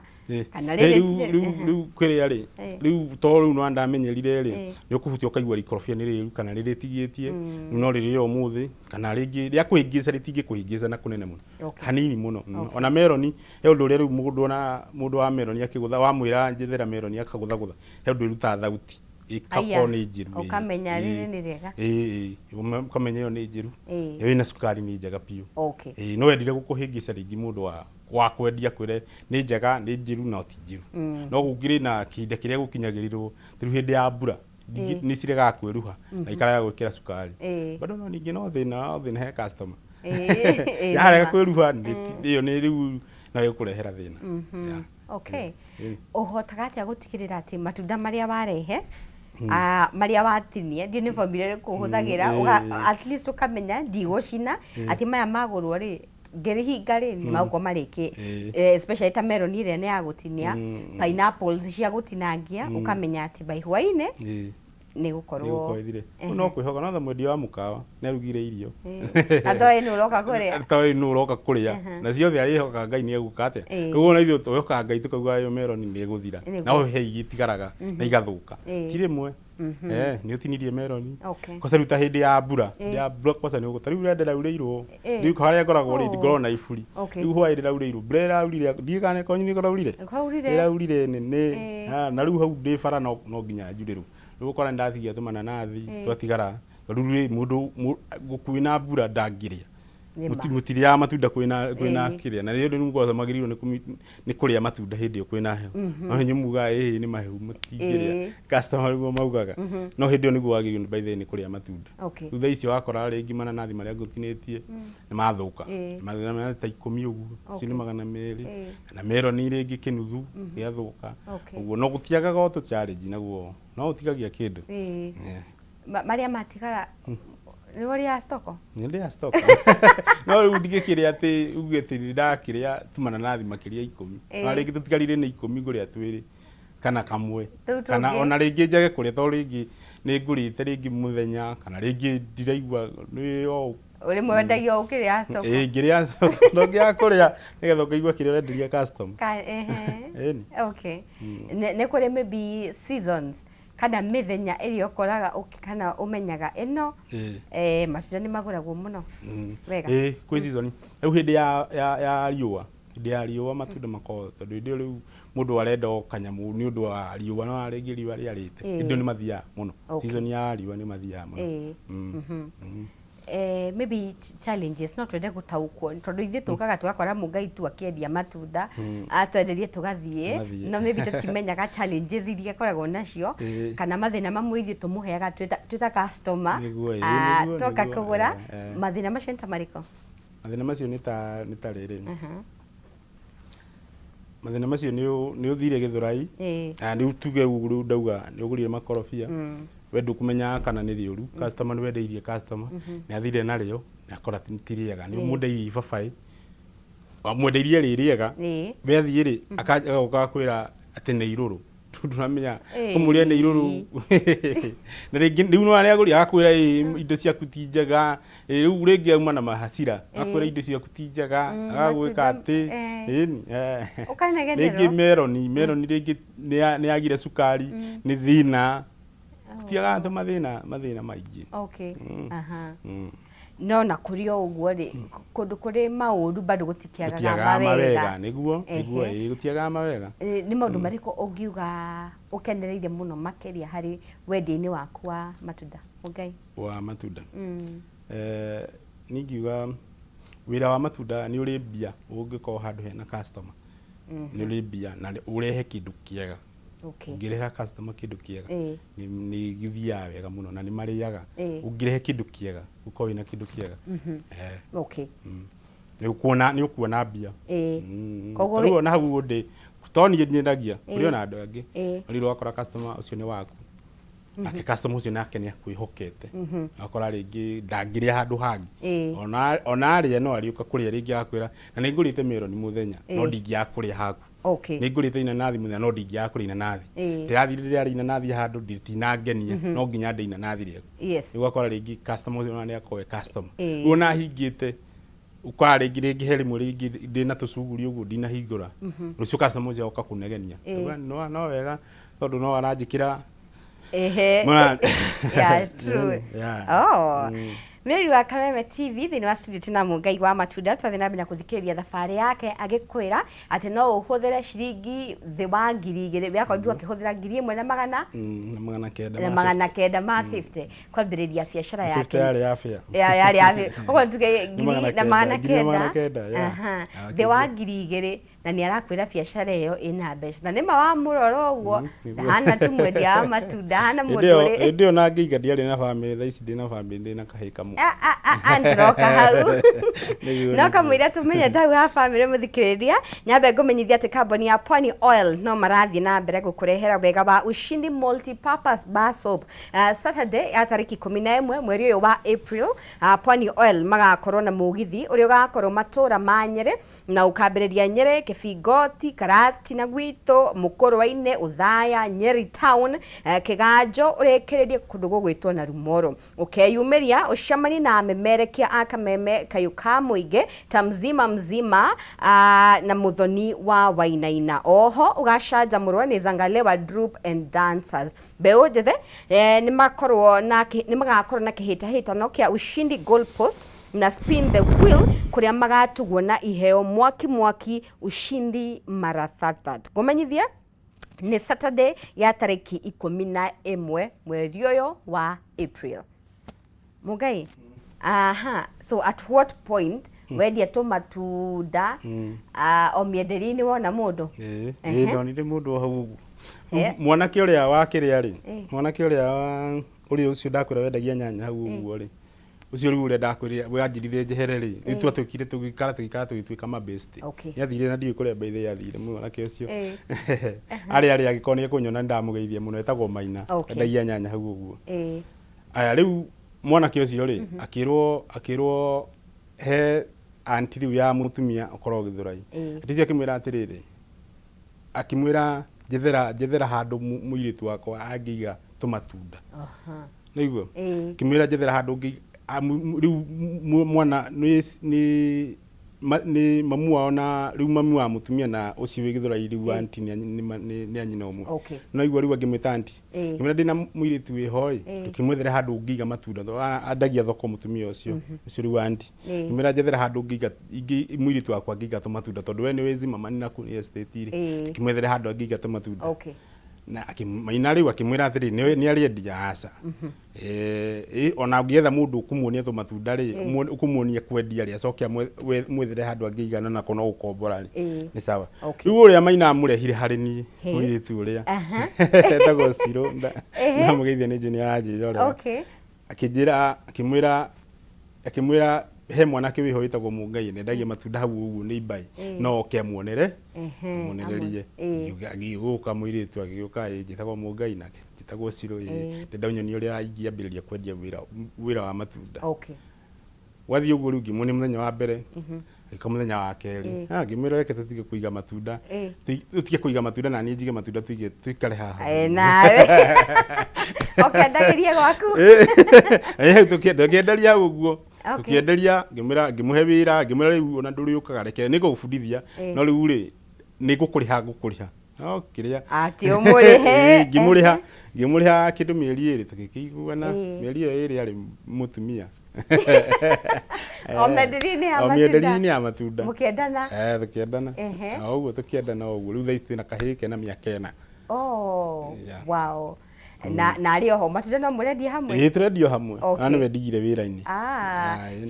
Kana Ĩ, rĩrĩ rĩu ti- rĩu ehe. rĩu kĩrĩa rĩ, rĩu to rĩu no ndamenyerire rĩ, nĩ ũkũhutia ũkaigua ikorobia nĩ rĩru kana rĩrĩtigĩtie, rĩu no rĩrĩo ũmũthĩ kana rĩngĩ rĩa kũhĩngĩca rĩtingĩkũhĩngĩca na kũnene mũno, hanini mũno. Ona meroni he ũndũ ũrĩa rĩu mũndũ, ona mũndũ wa meroni akĩgũtha, wamwĩra njethera meroni akagũthagũtha, he ũndũ ĩrutaga thauti ĩgakorwo nĩ njĩru. Ũkamenya rĩrĩ nĩ rĩega. Ĩĩ, ũkamenya ĩyo nĩ njĩru, ĩyo ĩna cukari, nĩ njega biũ. Ĩĩ, no wendire gũkũhĩngĩca rĩngĩ mũndũ wa kwendia kwĩre nĩ njega, nĩ njĩru, no ti njĩru. No gũkĩrĩ na kĩhinda kĩrĩa gũkinyagĩrĩrwo, rĩu hĩndĩ ya mbura nĩ ciregaga kwĩruha na ikarega gwĩkĩra cukari. Bado no ningĩ no thĩna, no thĩna he customer. Yarega kwĩruha ĩyo nĩ rĩu no ĩgũkũrehera thĩna. Yeah. Okay. Ũhotaga atĩa gũtigĩrĩra atĩ matunda marĩa warehe, marĩa watinia, ndiũ nĩ formula ĩrĩkũ ũhũthagĩra, at least ũkamenya ndigũcina, atĩ maya magũrwo rĩ, ngĩrĩhinga rĩ, nĩ magũkorwo marĩkĩ, especially ta meroni ĩrĩa nĩ ya gũtinia, pineapples cia gũtinangia, ũkamenya atĩ by hwaĩ-inĩ nĩ gũkorwo nĩ gũkorwo no kwĩhoka no ta mwendia wa mũkawa nĩ arugire irio. Na toĩ nĩ ũroka kũrĩa. Toĩ nũ ũroka kũrĩa, na ciothe arĩhokaga Ngai nĩ egũka atĩa. Koguo ona ithuĩ twĩhokaga Ngai tũkauga ĩyo meroni nĩ ĩgũthira, no he igĩtigaraga na igathũka, ti rĩmwe. Nĩ ũtinirie meroni kwanza rĩu ta hĩndĩ ya mbura, hĩndĩ ya mbura kwanza nĩ ũgũ ta rĩu rĩa ndĩraurĩirwo, rĩu harĩa ngoragwo rĩ, ngoragwo na iburi. Rĩu hwaĩ ndĩraurĩirwo, mbura ĩraurire, ndiũĩ kana kwanyu nĩ kũraurire. Kwaurire. Ĩraurire nene. Na rĩu hau ndĩ bara no nginya njurĩrwo. Rĩu ũkora nĩ ndatigia tũmananathi twatigara, tondũ rĩu mũndũ kwĩna mbura ndangĩrĩa. Mũtirĩaga matunda kwĩna kĩrĩa, na rĩu nĩ magĩrĩirwo nĩ kũrĩa matunda hĩndĩ ĩyo kwĩna heho, no inyuĩ mugaga ĩĩ nĩ mahehu mũtingĩrĩa, customer nĩguo maugaga, no hĩndĩ ĩyo nĩguo wagĩrĩirwo by the way nĩ kũrĩa matunda. Rĩu thaa icio wakora rĩngĩ mananathi marĩa ngũtinĩtie nĩ mathũka, mananathi ta 10 ũguo, icio nĩ 200, kana meroni rĩngĩ kĩnuthu gĩathũka ũguo, no gũtiagaga o tũ challenge naguo, no ũtigagia kĩndũ. Marĩa matigara nĩ ũrĩa stoko? Nĩ ndĩa stock, no rĩu ndingĩkĩrĩa atĩ uge atĩ nĩ ndakĩrĩa tu mananathi makĩria 10. Na rĩngĩ tũtigarire nĩ 10, ngũrĩa twĩrĩ kana kamwe, Rĩu kana ona rĩngĩ njage kũrĩa, tondũ rĩngĩ nĩ ngũrĩte rĩngĩ mũthenya, kana rĩngĩ ndiraigua nĩ o Ũrĩ mwendagia ũkĩrĩa stoko? Ĩĩ, ngĩrĩa no ngĩaga kũrĩa nĩgetha ũkaigua kĩrĩa ũrenderia customer. Ĩni. Okay. Nĩ kũrĩ maybe seasons kana mĩthenya ĩrĩa ũkoraga kana ũmenyaga ĩno matunda nĩ magũragwo mũno wega? Ĩĩ, kwĩ season. Rĩu hĩndĩ ya riũa, hĩndĩ ya riũa matunda makoragwo, tondũ hĩndĩ ĩyo rĩu mũndũ arenda o kanyamũ nĩ ũndũ wa riũa, no rĩngĩ riũa rĩarĩte, hĩndĩ ĩyo nĩ mathiaga mũno. Season ya riũa nĩ mathiaga mũno. Maybe challenges, no twende gũtaũkwo tondũ ithuĩ tũkaga tũgakora Mũngai tu akĩendia matunda, atwenderie tũgathiĩ, Tũgathiĩ. No maybe tũtimenyaga challenges iria akoragwo nacio kana mathĩna mamwe ithuĩ tũmũheaga twĩ ta customer. Nĩguo, ĩĩ, Toka nĩguo, kũgũra, mathĩna macio nĩ ta marĩkũ? Mathĩna macio nĩ ta rĩrĩ, mathĩna macio nĩ ũthire Gĩthũrai, na rĩu tuge ũguo, rĩu ndauga nĩ ũgũrire makorobia, we ndũkũmenyaga kana nĩ rĩũru, customer nĩ wendeirie, customer nĩ athire narĩo na akora ti rĩega, nĩ ũmwendeirie ibabaĩ, wamwendeirie rĩ rĩega, we athiĩ rĩ agoka akwĩra atĩ nĩ irũrũ, ndũramenya kũmũria nĩ irũrũ, na rĩngĩ rĩu no arĩa agũri agakwĩra ĩ indo ciaku ti njega. Ĩ, rĩu rĩngĩ auma na mahacira, agakwĩra indo ciaku ti njega, agagwĩka matunda, atĩ ĩni. Ũkanegenerwo. Rĩngĩ meroni rĩngĩ nĩ yagire cukari, nĩ thĩna, gũtiagaga tũ mathĩna maingĩ. No na kũrĩ o ũguo rĩ, kũndũ kũrĩ maũru bado gũtikĩagaga gũtiagaga mawega. Mawega, nĩguo, nĩguo. Ĩĩ, gũtiagaga mawega. Nĩ maũndũ marĩkũ ũngiuga ũkenereire mũno makĩria harĩ wendia-inĩ waku wa matunda, Mũngai? Wa matunda? Niĩ ingiuga wĩra wa matunda nĩ ũrĩ mbia, ũngĩkorwo handũ hena customer nĩ ũrĩ mbia na ũrehe kĩndũ kĩega. Ũngĩrehera customer kĩndũ kĩega, nĩ gĩthiaga wega mũno na nĩ marĩaga. Ũngĩrehe kĩndũ kĩega, ũkorwo wĩna kĩndũ kĩega, nĩ ũkuona mbia. Koguo Rĩu ona hau ndĩ to niĩ nyendagia, kũrĩ ona andũ angĩ, no rĩu ũgakora customer ũcio nĩ waku, nake customer ũcio nake nĩ akwĩhokete, ũgakora rĩngĩ ndangĩrĩa handũ hangĩ. Ona arĩa no arĩũka kũrĩa rĩngĩ, agakwĩra na nĩ ngũrĩte meroni mũthenya, no ndingĩaga kũrĩa haku. Nĩ ngũrĩte inanathi mũthenya, no ndingĩaga kũrĩa inanathi. Ndĩrathire ndĩrarĩa inanathi handũ ritinangenia, no nginya ndĩe inanathi rĩaku. Rĩu ũgakora rĩngĩ customer ũcio ona nĩ akorwo e customer, rĩu ona ahingĩte. Ũkoraga rĩngĩ rĩngĩ he rĩmwe rĩngĩ ndĩna tũcuguri ũguo ndinahingũra, rũciũ customer ũcio agoka kũnegenia. No no wega tondũ no aranjĩkĩra. Yeah, true. Oh. Mĩrori wa Kameme TV, thĩinĩ wa studio tuna Mũngai wa Matunda, twathiĩ na mbere na kũthikĩrĩria thabarĩ yake agĩkwĩra atĩ no ũhũthĩre ciringi thĩ wa 2000, we akorirwo akĩhũthĩra 1000 na magana na 900 na ma 950 kwambĩrĩria biacara 50 yake. Yarĩ ya fare. Ya yarĩ ya ũguo tuge ngiri magana na magana kenda, ngiri na magana kenda. kenda, yeah. Thĩ wa 2000, na nĩ arakwĩra biacara ĩyo ĩna mbeca, na nĩma wamũrora ũguo ndahana tu mwendia wa matunda, ndahana Hĩndĩ mũndũ ĩyo ũrĩ hĩndĩ ĩyo na ngĩiga ndiarĩ na bamĩrĩ, thaa ici ndĩna bamĩrĩ, ndĩna kahĩĩ kamwe. Ndĩroka hau. Nĩguo, No nĩguo. kamũira tũmenyete hau ha bamĩrĩ, mũthikĩrĩria, nyambe ngũmenyithia atĩ kambuni ya Pwani Oil no marathiĩ na mbere gũkũrehera wega wa Ushindi Multipurpose Bar Soap. Saturday ya tarĩki 11 mweri ũyũ wa April, Pwani Oil magakorwo na mũgithi ũrĩa ũgakorwo matũra ma Nyĩrĩ, na ũkambĩrĩria Nyĩrĩ, Kĩbingoti, Karatina gwitũ, Mũkũrwe-inĩ, Ũthaya, Nyeri Town, Kĩganjo, ũrĩkĩrĩrie kũndũ gũgwĩtwo na Rumoro. Ũkeyumĩria ũcemanie na amemerekia a Kameme Kayũ ka Mũingĩ ta Mzima Mzima na Mũthoni wa Wainaina. Oho ũgacanjamũrwo nĩ Zangalewa Droop and Dancers. Mbeũ njĩthĩ nĩ magakorwo na kĩhĩtahĩtano kĩa Ushindi Goal Post na Spin the Wheel, kũrĩa magatugwo na iheo mwaki mwaki ushindi mara thathat. Ngũmenyithia nĩ Saturday ya tarĩki 11 mweri ũyũ wa April. Mũngai, aha, so at what point wendia tũmatunda o mĩenderie-inĩ wona mũndũ? Ĩĩ. Ehe. Ĩĩ, ndonire mũndũ o hau ũguo. Mwanake ũrĩa wa kĩrĩa rĩ, mwanake ũrĩa ũrĩa ũcio ndakwĩra wendagia nyanya hau ũguo rĩ, ũcio rĩu ũrĩa ndakwĩrire wanjirire njehere rĩ, rĩu twatuĩkire tũgĩikara tũgĩikara tũgĩtuĩka mabesti. Nĩathire na ndiũĩ kũrĩa by the way athire mwanake ũcio. Arĩ arĩ angĩkorwo nĩ ekũnyona nĩndamũgeithia mũno, etagwo Maina. Endagia nyanya hau ũguo. Aya, rĩu mwanake ũcio rĩ, akĩrwo akĩrwo he anti rĩu ya mũtumia ũkoragwo Gĩthũrai. Aunty ũcio akĩmwĩra atĩrĩrĩ, akĩmwĩra njethera njethera handũ mũirĩtu wakwa angĩiga tũmatunda. Nĩguo? Akĩmwĩra njethera handũ rĩu mwana nĩ nĩ nĩ mamu wao na rĩu mami wa mũtumia na ũcio wĩ Gĩthũrai rĩu aunty nĩ nĩ a nyina ũmwe. No igua rĩu angĩmwĩta aunty. Ngĩmwĩra ndĩna mũirĩtu wĩho ĩ, tũkĩmwethere handũ ũngĩiga matunda tondũ andagia thoko mũtumia ũcio, ũcio rĩu aunty. Ngĩmwĩra njethera handũ ũngĩiga mũirĩtu wakwa angĩiga tũmatunda tondũ we nĩ wĩ Zimmerman na kũu estate rĩ. Tũkĩmwethere handũ angĩiga tũmatunda. Na Maina rĩu akĩmwĩra atĩrĩ, nĩ arĩendia aca. Ona ũngĩetha mũndũ ũkũmuonia tũmatunda rĩ, ũkũmuonia kwendia rĩ, acoke amwethere handũ angĩiga na nako no gũkombora rĩ. Nĩ sawa. Rĩu ũrĩa Maina amũrehire harĩ niĩ, mũirĩtu ũrĩa. Etagwo Cirũ, ndamũgeithia nĩ njũĩ nĩ aranjĩrorera. Akĩnjĩra, akĩmwĩra akĩmwĩra he mwanake wĩho wĩtagwo Mũngai nendagia matunda hau ũguo nĩ imbai, no oke amuonere amuonererie. Agĩũka mũirĩtu agĩũka, ĩ njĩtagwo Mũngai nake njĩtagwo Cirũ, ĩ ndenda ũnyonie ũrĩa ingĩambĩrĩria kwendia wĩra wa matunda. Gwathiĩ ũguo rĩu ngĩmuonia mũthenya wa mbere, agĩũka mũthenya wa kerĩ. Ngĩmwĩra reke tũtige kũiga matunda, tũtige kũiga matunda na niĩ njige matunda tũige tũikare haha. Nawe ũkendagĩria gwaku. Hau tũkĩenderia hau ũguo. Tũkĩenderia, ngĩmwĩra ngĩmũhe wĩra, ngĩmwĩra rĩu ona ndũrĩũkaga reke nĩngũgũbundithia, no rĩu rĩ nĩngũkũrĩha ngũkũrĩha. No kĩrĩa Atĩ ũmũrĩhe. Ngĩmũrĩha ngĩmũrĩha kĩndũ mĩeri 2 tũgĩkĩiguana, mĩeri ĩyo 2 arĩ mũtumia. O mĩenderie-inĩ ya O matunda. mĩenderie-inĩ ya matunda. Mũkĩendana. Tũkĩendana. O ũguo tũkĩendana o ũguo rĩu thaa ici twĩna kahĩĩ kena mĩaka 4. Oh, wow. Na na arĩ oho matunda no mũrendia hamwe? Ĩĩ, tũrendio hamwe. Na nĩwe ndigire wĩra-inĩ.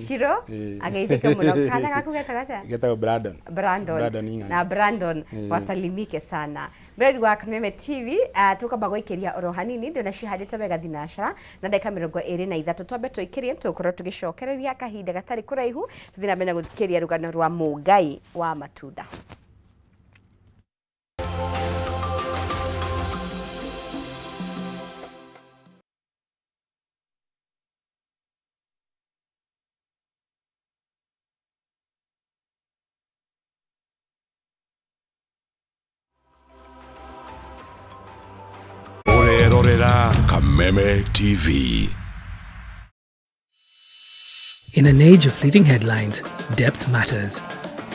Shiro ageithĩke mũno. Kana gaku getagwo atĩa? Getagwo Brandon. Brandon. Brandon Ing'ang'a. Na Brandon wasalimike sana. Mreri wa Kameme TV, tukamba gũikĩria oro hanini ndĩona cihandĩte wega thinacara na ndagĩka 23, twambe tũikĩrie, tũgũkorwo tũgĩcokereria kahinda gatarĩ kũraihu tũthiĩ na mbere na gũthikĩrĩria rũgano rwa Mũngai wa matunda. Ũrerorera Kameme TV. In an age of fleeting headlines, depth matters.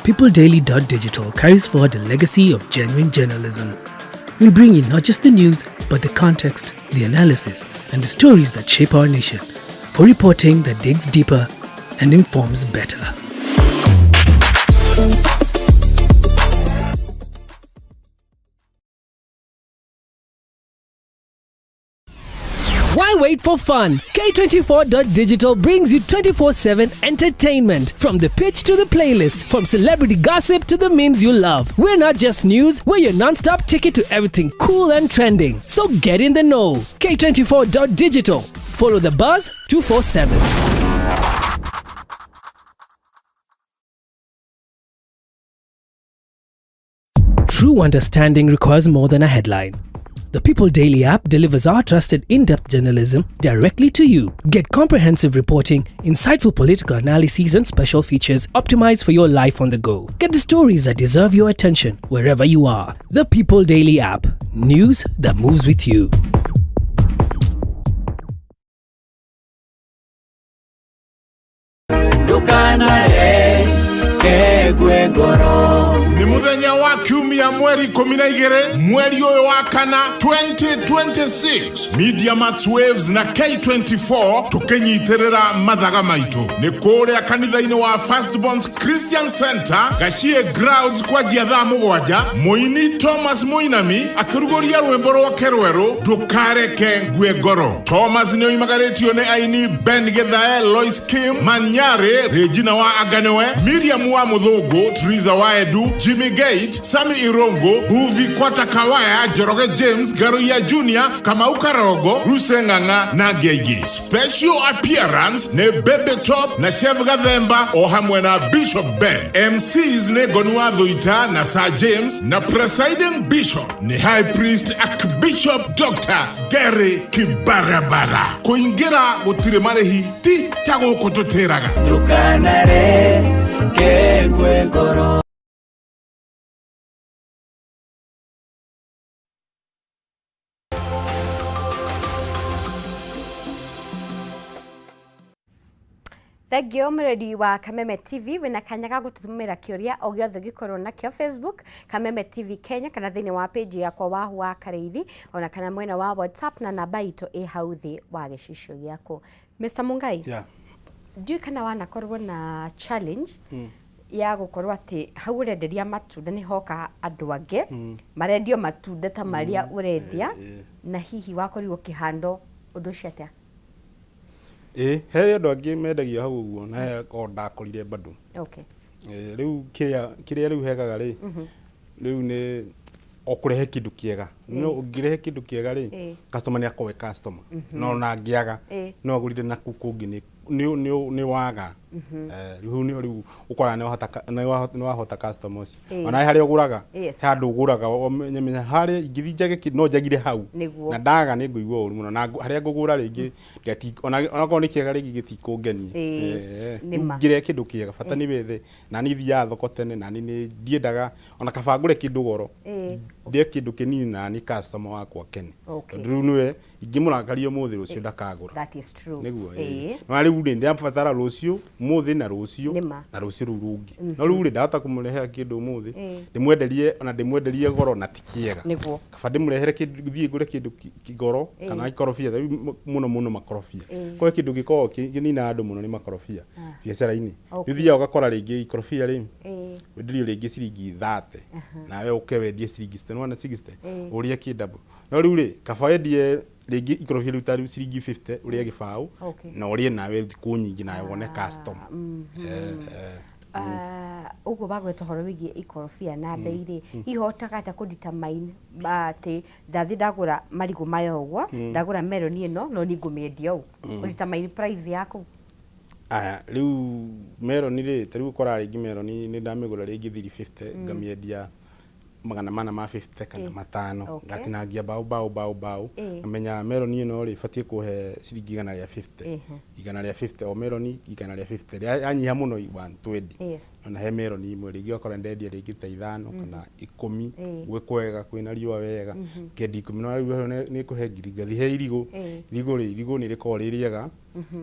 PeopleDaily.digital carries forward the legacy of genuine journalism. We bring you not just the news, but the context, the analysis, and the stories that shape our nation, for reporting that digs deeper and informs better. Why wait for fun? K24.digital brings you 24/7 entertainment. From the pitch to the playlist, from celebrity gossip to the memes you love. We're not just news, we're your non-stop ticket to everything cool and trending. So get in the know. K24.digital. Follow the buzz 247. True understanding requires more than a headline. The People Daily app delivers our trusted in-depth journalism directly to you. Get comprehensive reporting, insightful political analyses, and special features optimized for your life on the go. Get the stories that deserve your attention wherever you are. The People Daily app. News that moves with you. Ndukanareke ngoro. Nĩ mũthenya wa kiumia, mweri 12, mweri ũyũ wa kana 2026, Media Max Waves na K24 tũkĩnyitĩrĩra mathaga maitũ nĩ kũrĩa kanitha-inĩ wa Firstborns Christian Center, Gachie Grounds, kwanjia thaa 7, mũini Thomas Mũinami akĩrugũria rwĩmbo rwake rwerũ, "Ndũkareke Ngue Ngoro". Thomas nĩ oimagarĩtio nĩ aini Ben Githae, Lois Kim Manyare, Regina wa Anganiwe, Miriam wa Mũthũngũ, Triza wa Edu, Jimmy Gate, Sami Irongo, Buvi Kwata Kawaya, Njoroge James, Garuya Junior, Kamau Karogo, Ruse Ng'ang'a na angĩ aingĩ. Special appearance nĩ Bebe Top na Chef Gathemba o hamwe na Bishop Ben. MCs nĩ Ngoni wa Thuita na Sir James, na presiding bishop nĩ High Priest Archbishop Dr. Gary Kibarabara. Kũingĩra gũtirĩ marĩhi, ti ta gũkũ tũtĩraga. Ndukanareke ngue ngoro. Thengio mũrori wa Kameme TV. Wĩna kanya ga gũtũtũmĩra kĩũria o gĩothe ũngĩkorwo nakĩo Facebook, Kameme TV Kenya, kana thĩinĩ wa page yakwa, Wahu wa Karĩithi, ona kana mwena wa WhatsApp, na namba itũ ĩ hau thĩ wa gĩcicio gĩaku. Mr Mungai, ndiũĩ kana wanakorwo na challenge ya gũkorwo atĩ hau ũrenderia matunda nĩ hoka andũ angĩ marendio matunda ta marĩa ũrendia, na hihi wakorirwo ũkĩhandwo ũndũ ũcio atĩa? Ĩ, he andũ angĩ mendagia hau ũguo, na he o ndakorire bado. Rĩu kĩrĩa rĩu hekaga rĩ, rĩu nĩ o kũrehe kĩndũ kĩega. No ũngĩrehe kĩndũ kĩega rĩ, customer nĩ akorwo e customer, no ona angĩaga, no agũrire na kũu kũngĩ nĩ waga. Rĩu nĩho rĩu ũkoraga nĩ wahota customer ũcio. Ona harĩa ũgũraga, he handũ ũgũraga ũmenye menya harĩa ingĩthiĩ njage kĩndũ, no njagire hau. Na ndaga nĩ ngũigua ũru mũno, na harĩa ngũgũra rĩngĩ ona onakorwo nĩ kĩega rĩngĩ gĩtikũngenia. Nĩ ma. Ngĩrehe kĩndũ kĩega, bata nĩ wethe. Na niĩ thiaga thoko tene, na niĩ nĩ ndiendaga ona kaba ngũre kĩndũ goro, ndĩe kĩndũ kĩnini na nĩ customer wakwa kene. Tondũ rĩu nĩwe ingĩmũrakaria ũmũthĩ, rũciũ ndakagũra. That is true. Nĩguo. No rĩu rĩ, ndĩrabatara rũciũ, ũmũthĩ na rũciũ Nĩ ma. na rũciũ rũu rũngĩ. No rĩu rĩ, ndahota kũmũrehera kĩndũ ũmũthĩ, ndĩmwenderie, ona ndĩmwenderie goro na ti kĩega, kaba ndĩmũrehere kĩndũ, thiĩ ngũre kĩndũ goro kana ikorobia. Rĩu mũno mũno makorobia, kwa kĩndũ gĩkoragwo kĩninaga andũ mũno nĩ makorobia biacara-inĩ. Rĩu thiaga ũgakora rĩngĩ ikorobia rĩ, wenderio rĩngĩ ciringi 30, nawe ũke wendie ciringi 60. Nĩwona 60 ũrĩe kĩndabo. No rĩu rĩ, kaba wendie rĩngĩ ikorobia rĩu ta rĩu ciringi 50, ũrĩe gĩbaũ na ũrĩe nawe thikũ nyingĩ, nawe wone customer. Ah, ũguo wagweta ũhoro wĩgiĩ ikorobia na mbei rĩ, hihi hotaga atĩa kũ determine atĩ ndathiĩ ndagũra marigũ maya ũguo, ndagũra meroni ĩno, no niĩ ngũmĩendia ũũ, kũ determine price yaku? Aya, rĩu meroni rĩ, ta rĩu ũkoraga rĩngĩ meroni nĩ ndamĩgũra rĩngĩ 350, ngamĩendia 450 kana 500. Ngatinangia mbaũ mbaũ mbaũ mbaũ. Ngamenya meroni ĩno rĩ, ĩbatiĩ kũhe ciringi 150. 150 o meroni, 150. Yanyiha mũno 120. Ona he meroni imwe rĩngĩ ũgakora ndendia rĩngĩ ta 5 kana 10. Gwĩ kwega, kwĩna riũa wega, ngendia 10, no rĩu nĩ ĩkũhe ngiri. Ngathiĩ he irigũ. Irigũ rĩ, irigũ nĩ rĩkoragwo rĩ rĩega,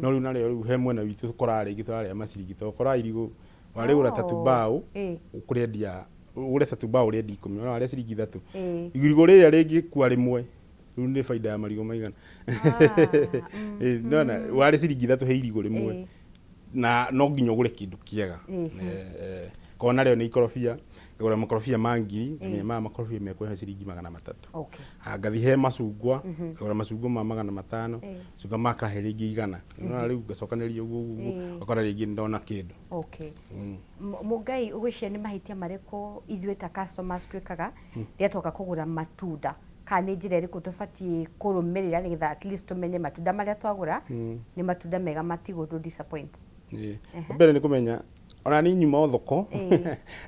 no rĩu narĩo rĩu he mwena witũ tũkoraga rĩngĩ tũrarĩa maciringi, tondũ ũkoraga irigũ warĩgũra ta tubao, ũkũrĩendia, ũgũre ta tubao ũrĩendia 10, no warĩa ciringi 3. Irigũ rĩrĩa rĩngĩkua rĩmwe rĩu nĩ baida ya marigũ maigana? Nĩwona warĩ ciringi 3 he irigũ rĩmwe. Na no nginya ũgũre kĩndũ kĩega. Korwo narĩo nĩ ikorobia, ngagũra makorobia ma ngiri, ngamenya maya makorobia mekũhe ciringi 300. Ngathiĩ he macungwa, ngagũra macungwa ma 500, macungwa makahe rĩngĩ 100. Nĩwona rĩu ngacokanĩrĩria ũguo ũguo ũguo, ũgakora rĩngĩ nĩndona kĩndũ. Mũngai, ũgwĩciria nĩ mahĩtia marĩkũ ithuĩ ta customers twĩkaga rĩrĩa twoka kũgũra matunda, kana nĩ njĩra ĩrĩkũ tũbatiĩ kũrũmĩrĩra nĩgetha at least tũmenye matunda marĩa twagũra nĩ matunda mega, matigũtũ disappoint? Ĩĩ. Mbere nĩ kũmenya ona niĩ nyuma o thoko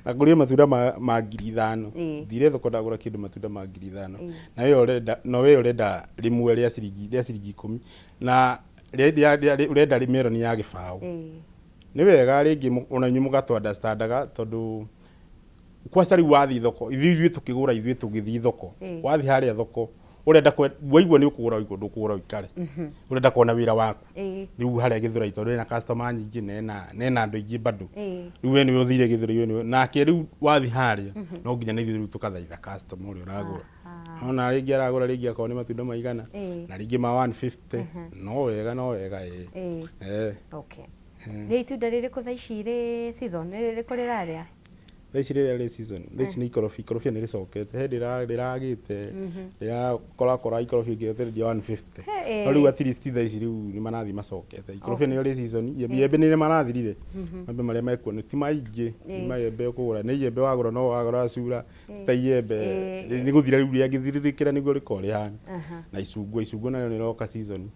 na ngũrire matunda ma 5,000. Thire thoko ndagũra kĩndũ matunda ma 5,000. Na we ũrenda, no we ũrenda rĩmwe rĩa ciringi 10 na ũrenda meroni ya 0. Nĩ wega rĩngĩ ona inyuĩ mũgatũ understandaga, tondũ kwaca rĩu wathiĩ thoko, ithuĩ tũkĩgũra, ithuĩ tũgĩthiĩ thoko, wathiĩ harĩa thoko ũrenda waigua nĩ ũkũgũra, waigua ndũkũgũra ũikare, ũrenda kuona wĩra waku. Rĩu harĩa Gĩthũrai, tondũ ena customer nyingĩ na ena andũ aingĩ bado, rĩu we nĩwe ũthire Gĩthũrai, we nĩwe nake. Rĩu wathiĩ harĩa no nginya na ithuĩ rĩu tũkathaitha customer ũrĩa ũragũra, ona rĩngĩ aragũra rĩngĩ akorwo nĩ matunda maigana na rĩngĩ ma 150, no wega, no wega, ĩĩ. Okay. Nĩ itunda rĩrĩkũ thaa ici rĩ season? Nĩ rĩrĩkũ rĩrarĩa? Thaa ici rĩrĩa rĩ season thaa ici nĩ ikorobia. Ikorobia nĩ rĩcokete he rĩragĩte rĩrakorakora ikorobia ingĩretereria 150. No rĩu at least thaa ici rĩu nĩ marathiĩ macokete. Ikorobia nĩyo rĩ season. Iembe nĩ marathirire, maembe marĩa mekuo nĩ ti maingĩ, nĩ maembe ũkũgũra, nĩ iembe wagũra, no wagũra cura ta iembe nĩ gũthira rĩu rĩangĩthirĩrĩkĩra nĩguo rĩkorwo rĩhana. Na icungwa, icungwa narĩo nĩ rĩroka season.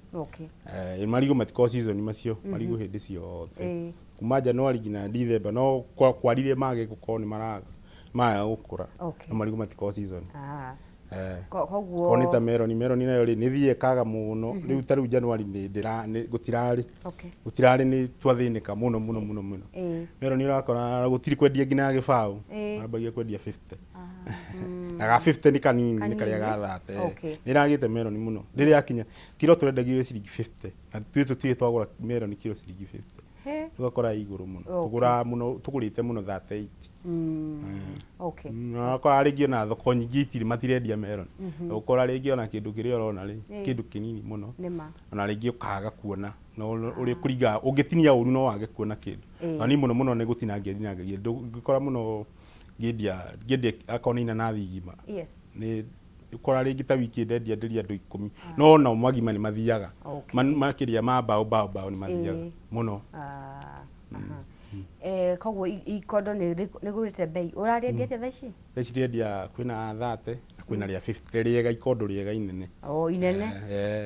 Marigũ matikoragwo season, macio marigũ hĩndĩ ciothe, kuma January nginya December, no kwarire mage gũkorwo nĩ maraga maraga gũkũra. No marigũ matikoragwo season. Koguo Korwo nĩ ta meroni, meroni nayo rĩ, nĩ thiĩ ĩkaga mũno rĩu, ta rĩu January nĩ ndĩra nĩ gũtirarĩ, gũtirarĩ, nĩ twathĩnĩka mũno mũno mũno mũno. Meroni ũrakora gũtirĩ kwendia nginya 0. Mambagia kwendia 50, na ga 50 nĩ kanini, nĩ karĩa Kanini. Gathate. Nĩ ĩragĩte meroni mũno, rĩrĩa yakinya kiro tũrendagia ciringi 50, na tuĩ tũtirĩ twagũra meroni kiro ciringi 50. Ũgakora ĩ igũrũ mũno. Tũgũraga mũno, tũgũrĩte mũno 38. Ũgakora rĩngĩ ona thoko nyingĩ itirĩ, matirendia meroni. Ũgakora rĩngĩ ona kĩndũ kĩrĩa ũrona rĩ, kĩndũ kĩnini mũno. Nĩma. Ona rĩngĩ ũkaga kuona, no ũrĩa kũringaga ũngĩtinia ũru no wage kuona kĩndũ. Na niĩ mũno mũno nĩ gũtinangia ndinangagia, ngĩkora mũno ngĩendia akorwo nĩ inanathi igima, nĩ ũkora rĩngĩ ta wiki ndendia nderia andũ 10, no nao magima nĩ mathiaga. Makĩria ma mbaũ mbaũ mbaũ nĩ mathiaga mũno. Ah, aha. Koguo ikondo nĩ rĩgũrĩte mbei, ũrarĩendia atĩa thaa ici? Thaa ici rĩendia kwĩna 30 na kwĩna rĩa 50 rĩega, ikondo rĩega inene. O inene?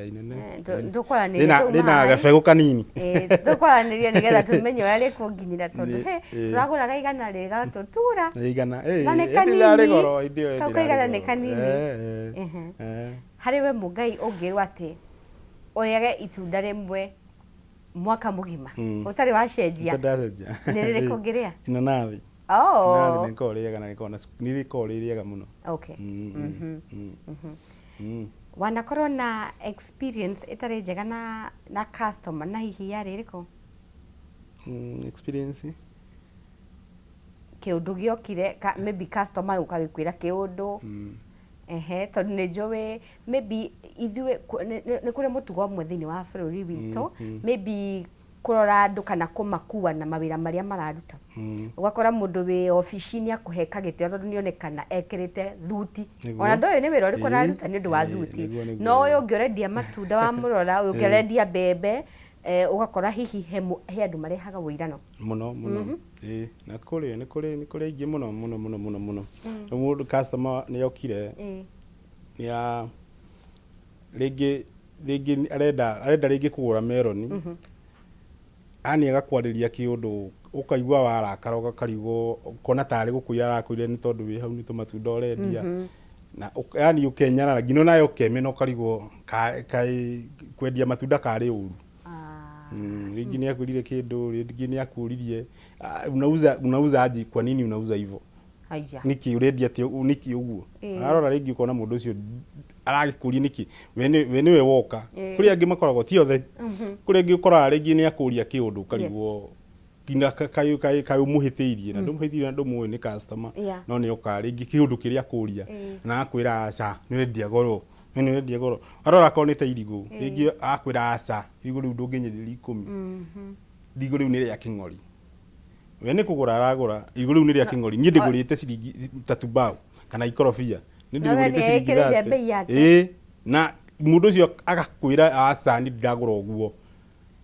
Inene. Tũkwaranĩria Rĩna twauma rĩna haha. gabegũ kanini. Tũkwaranĩria nĩgetha tũmenye ũrĩa rĩkũnginyĩra, tondũ he tũragũraga 100 rĩgatũtura. Nĩ 100. Na nĩ Ĩndĩ kanini. rĩrarĩ goro, ĩndĩ ĩyo Kau ĩndĩ ka 100 rĩrarĩ nĩ goro. kanini. Harĩ we Mũngai, ũngĩrwo atĩ ũrĩage itunda rĩmwe mwaka mũgima ũtarĩ wacenjia, Ndacenjia. nĩ rĩrĩkũ ũngĩrĩa? Inanathi. Inanathi Oh. nĩ rĩkoragwo rĩ rĩega na rĩkoragwo na nĩ rĩkoragwo rĩ rĩega mũno. Wanakorwo na experience ĩtarĩ njega na customer, na hihi yarĩ ĩrĩkũ? Experience. Kĩũndũ gĩokire maybe customer ũkagĩkwĩra kĩũndũ, ehe, tondũ nĩ njũĩ maybe ithuĩ nĩ kũrĩ mũtugo ũmwe thĩinĩ wa bũrũri witũ, maybe kũrora andũ kana kũmakua na mawĩra marĩa mararuta. Ũgakora mũndũ wĩ obici nĩ akũhe kagĩtĩo tondũ nĩonekana ekĩrĩte thuti, ona ndũĩ nĩ wĩra ũrĩkũ araruta nĩ ũndũ wa thuti. Nĩguo. No ũyũ ũngĩ ũrendia matunda wamũrora, ũyũ ũngĩ ũrendia mbembe, ũgakora hihi he andũ marehaga wũirano. Mũno mũno, ĩĩ, na kũrĩ nĩ kũrĩ aingĩ mũno mũno mũno mũno mũno. Rĩu mũndũ customer nĩ okire, nĩ a rĩngĩ arenda rĩngĩ kũgũra meroni, ani agakwarĩria kĩũndũ Ũkaigua warakara, ũgakarigwo, ũkona tarĩ gũkũira arakũire nĩ tondũ wĩ hau nĩ tũmatunda ũrendia na yani ũkenyarara nginya onawe ũkemena, ũkarigwo kaĩ kwendia matunda karĩ ũru. Rĩngĩ nĩ akwĩrire kĩndũ, rĩngĩ nĩ akũririe, "Ah, unauza aje? Kwa nini unauza hivyo?" Haya. Nĩkĩ ũrendia atĩ nĩkĩ ũguo? Arora rĩngĩ ũkona mũndũ ũcio aragĩkũria nĩkĩ we nĩwe woka. Kũrĩ angĩ makoragwo ti othe, kũrĩ angĩ ũkoraga rĩngĩ nĩ akũria kĩũndũ ũkarigwo nginya kaĩ ũmũhĩtĩirie na ndũmũhĩtĩirie na ndũmũĩ nĩ customer. No nĩ oka rĩngĩ kĩũndũ kĩrĩa akũria na akwĩra, "Aca, nĩ ũrendia goro, we nĩ ũrendia goro." Arora akorwo nĩ ta irigũ, rĩngĩ akwĩra, "Aca, irigũ rĩu ndũngĩnyenderia 10, irigũ rĩu nĩ rĩa kĩng'ori." We nĩ kũgũra aragũra, irigũ rĩu nĩ rĩa kĩng'ori, niĩ ndĩgũrĩte ciringi ta tubao kana ikorobia nĩ Na we ndĩgũrĩte ciringi nĩekĩrĩire 30. Bei yake. Ĩĩ, na mũndũ ũcio agakwĩra, "Aca, niĩ ndiragũra ũguo,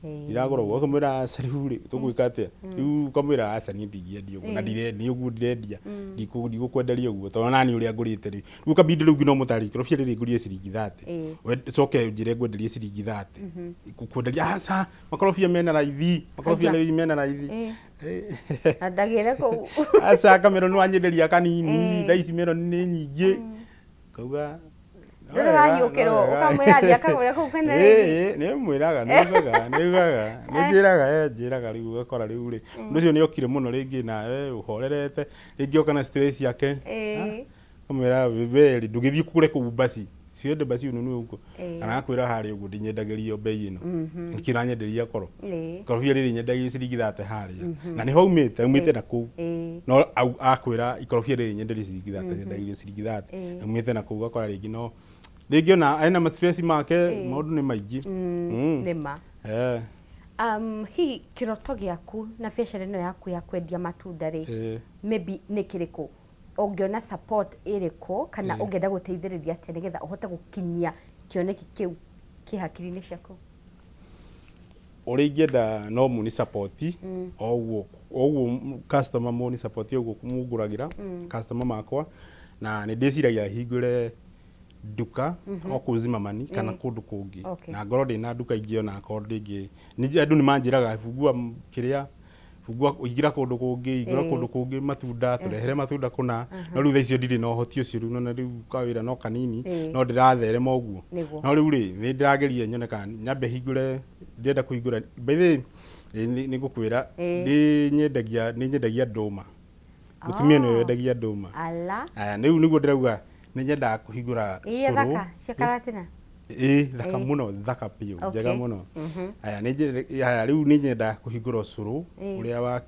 ndiragũra ũguo." Ũkamwĩra, "Aca, rĩu rĩ tũgwĩka atĩa rĩu?" Ũkamwĩra, "Aca, niĩ ndingĩendia ũguo na nĩ ũguo ndirendia, ndigũkwenderia ũguo tondũ nani ũrĩa ngũrĩte rĩ." Rĩu ũkabindi rĩu nginya ũmũtarĩrie, ikorobia rĩrĩ ngũrire ciringi 30, we coke ũnjĩre ngwenderie ciringi 30 kwenderia. "Aca, makorobia mena raithi, makorobia Aja. rĩu mena raithi." Na ndagĩre kũu. "Aca, kameroni wanyenderia kanini, thaa ici meroni nĩ nyingĩ." Kauga Ndũrĩ wariũkĩrwo, ũkamwĩra athiĩ akagũre kũu kwĩna raithi. Nĩ mwĩraga, nĩ ugaga, nĩ ugaga, nĩ njĩraga, njĩraga. Rĩu ũgakora rĩu rĩ ũndũ ũcio nĩ okire mũno rĩngĩ na we ũhorerete, rĩngĩ oka na stress ciake. Kamwĩra, "We rĩ ndũgĩthiĩ kũgũre kũu basi, siende basi ununue huko." Kana akwĩra, "Harĩa ũguo ndinyendagĩrio bei ĩno, nĩkĩ ũranyenderia koro ikorobia rĩrĩ nyendagia ciringi 30 harĩa?" Na nĩho aumĩte, aumĩte na kũu. No akwĩra, "Ikorobia rĩrĩ nyenderie ciringi 30, nyendagĩrio ciringi 30." Aumĩte na kũu, ũgakora rĩngĩ no rĩngĩ ona ena ma stress make, maũndũ nĩ maingĩ. Nĩma. Hihi kĩroto gĩaku na biacara ĩno yaku ya kwendia matunda rĩ, maybe nĩ kĩrĩkũ? Ũngĩona support ĩrĩkũ kana ũngĩenda gũteithĩrĩria atĩa nĩgetha ũhote gũkinyia kĩoneki kĩu kĩ hakiri-inĩ ciaku? Ũrĩa ingĩenda no mũni support o ũguo, o ũguo customer mũni support ũguo mũngũragĩra customer makwa, na nĩ ndĩciragia hingũre nduka o kũu Zimmerman kana kũndũ kũngĩ. Na ngorwo ndĩna nduka ingĩ, ona akorwo ndĩngĩ andũ nĩ manjĩraga, "Bungua kĩrĩa, bungua, ingĩra kũndũ kũngĩ, ingĩra kũndũ kũngĩ matunda, tũrehere matunda kũna." No rĩu thaa icio ndirĩ na ũhoti ũcio, rĩu nona rĩu kawĩra no kanini. No ndĩratherema ũguo. No rĩu rĩ nĩ ndĩrageria nyone kana nyambe hingũre, ndĩrenda kũhingũra. By the way, nĩ ngũkwĩra, nĩ nyendagia ndũma, mũtumia nĩwe wendagia ndũma. Ala. Aya, rĩu nĩguo ndĩrauga nĩ nyendaga kũhingũra Iria cũrũ. Thaka cia karatina. Ĩĩ, thaka mũno, thaka biũ, njega mũno. Aya, aya rĩu nĩ nyendaga kũhingũra ũcũrũ ũrĩa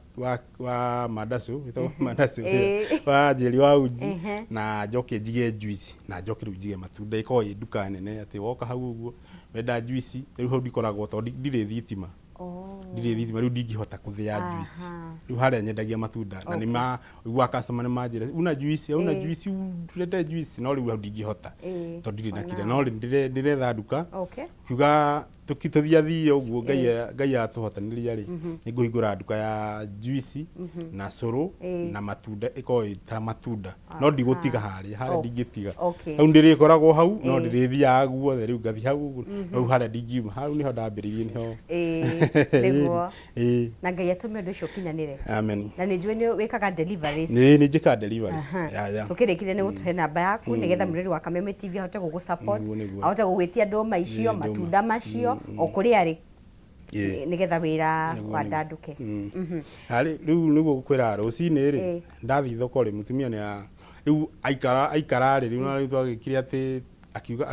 wa mandacu, wĩtagwo mandacu, wa njeri wa uji, na njoke njige juice, na njoke rĩu njige matunda, ĩkorwo ĩ nduka nene atĩ woka hau ũguo wenda juice, rĩu hau ndikoragwo tondũ ndirĩ thitima. Ndirĩ thitima, rĩu ndingĩhota kũthĩa juice. Rĩu harĩa nyendagia matunda na nĩ ma ũiguaga customer nĩ manjĩra, "Una juice? Una juice? Tulete juice." No rĩu hau ndingĩhota tondũ ndirĩ na kĩrĩa, no ndĩretha nduka. Kiuga tũthiathie ũguo Ngai atũhotanĩria rĩ, nĩ ngũhingũra nduka ya juice na cũrũ na matunda, ĩkorwo ĩ ta matunda, no ndigũtiga harĩa harĩa. Ndingĩtiga. Hau ndĩrĩkoragwo hau, no ndĩrĩthiaga guothe, rĩu ngathiĩ hau ũguo, rĩu harĩa ndingiuma, hau nĩho ndambĩrĩirie, nĩho. Nĩguo. Na Ngai atũme ũndũ ũcio ũkinyanĩre. Amen. Na nĩ njũĩ nĩ wĩkaga deliveries. Nĩ njĩkaga delivery ya. Tũkĩrĩkire nĩ gũtũhe namba yaku nĩgetha mũrĩri wa Kameme TV ahote gũgũ support, Nĩguo. ahote gũgwĩtia ndũma icio, Ĩĩ, ndũma. Matunda macio o kũrĩa arĩ, nĩgetha wĩra wandandũke. Harĩ rĩu nĩguo gũkwĩra rũcinĩ rĩ, ndathiĩ thoko rĩ, mũtumia nĩ rĩu aikara aikara rĩ, rĩu na rĩu twagĩkire atĩ akiuga